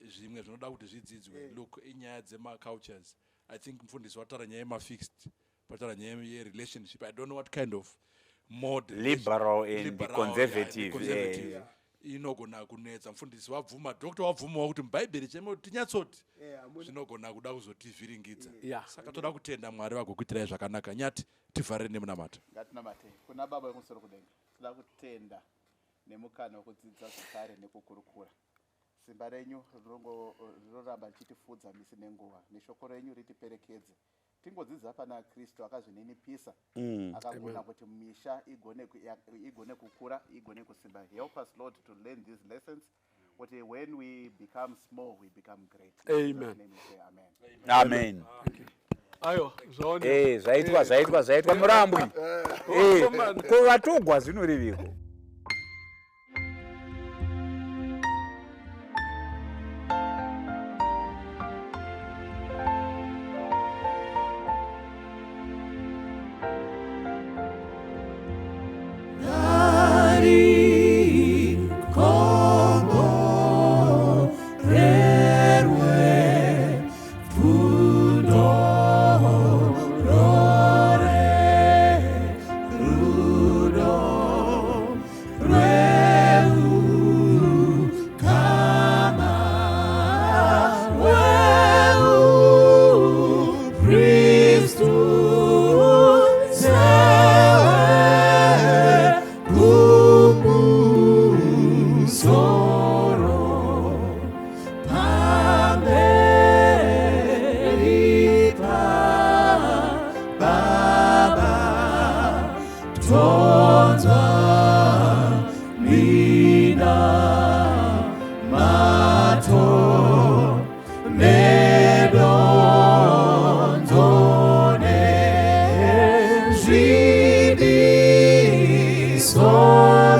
zvimwe zvinoda kuti zvidzidzwe. Look, inyaya dzemacultures. I think mufundisi wataura nyaya yemafixed, wataura nyaya yerelationship. I don't know what kind of mode. Liberal and Liberal, conservative, yeah, conservative. Inogona kunetsa. Mufundisi wabvuma, doctor wabvumawo kuti mubhaibheri chemo tinyatsoti zvinogona kuda kuzotivhiringidza. Saka toda kutenda Mwari vagokuitirai zvakanaka. Nyati, tivharire nemunamato. Ngatinamate. Kuna Baba vekumusoro kudenga, toda kutenda nemukana wekudzidza zvakare nekukurukura. Simba renyu rinoramba richitifudza misi nenguva, neshoko renyu ritiperekedze, tingodzidza pana Kristu akazvininipisa, akagona kuti misha igone kukura, igone kusimba. Help us, Lord, to learn these lessons, kuti when we become small, we become great. In Jesus' Amen. name we pray. Amen. Amen. Aiwa, zvaonekwa. Zvaitwa, zvaitwa, zvaitwa, murambwi. Komana. Ko vatogwa zvinoreviko? Rerwe pfundo rore rudo.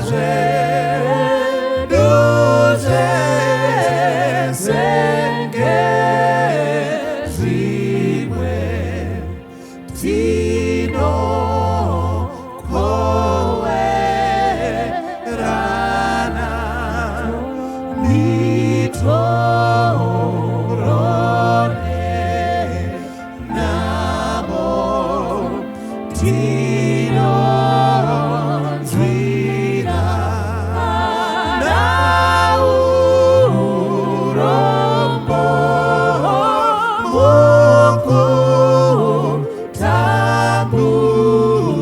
zvedu zvese ngezvimwe tinokowerana mitorone namo tinonzwira naurombo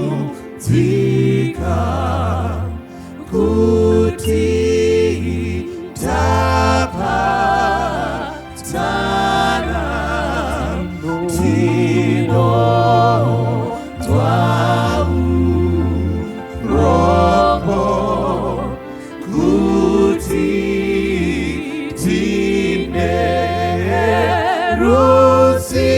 mukutambudzika kuti tapatana tinonzwa urombo kuti tine rusimbiro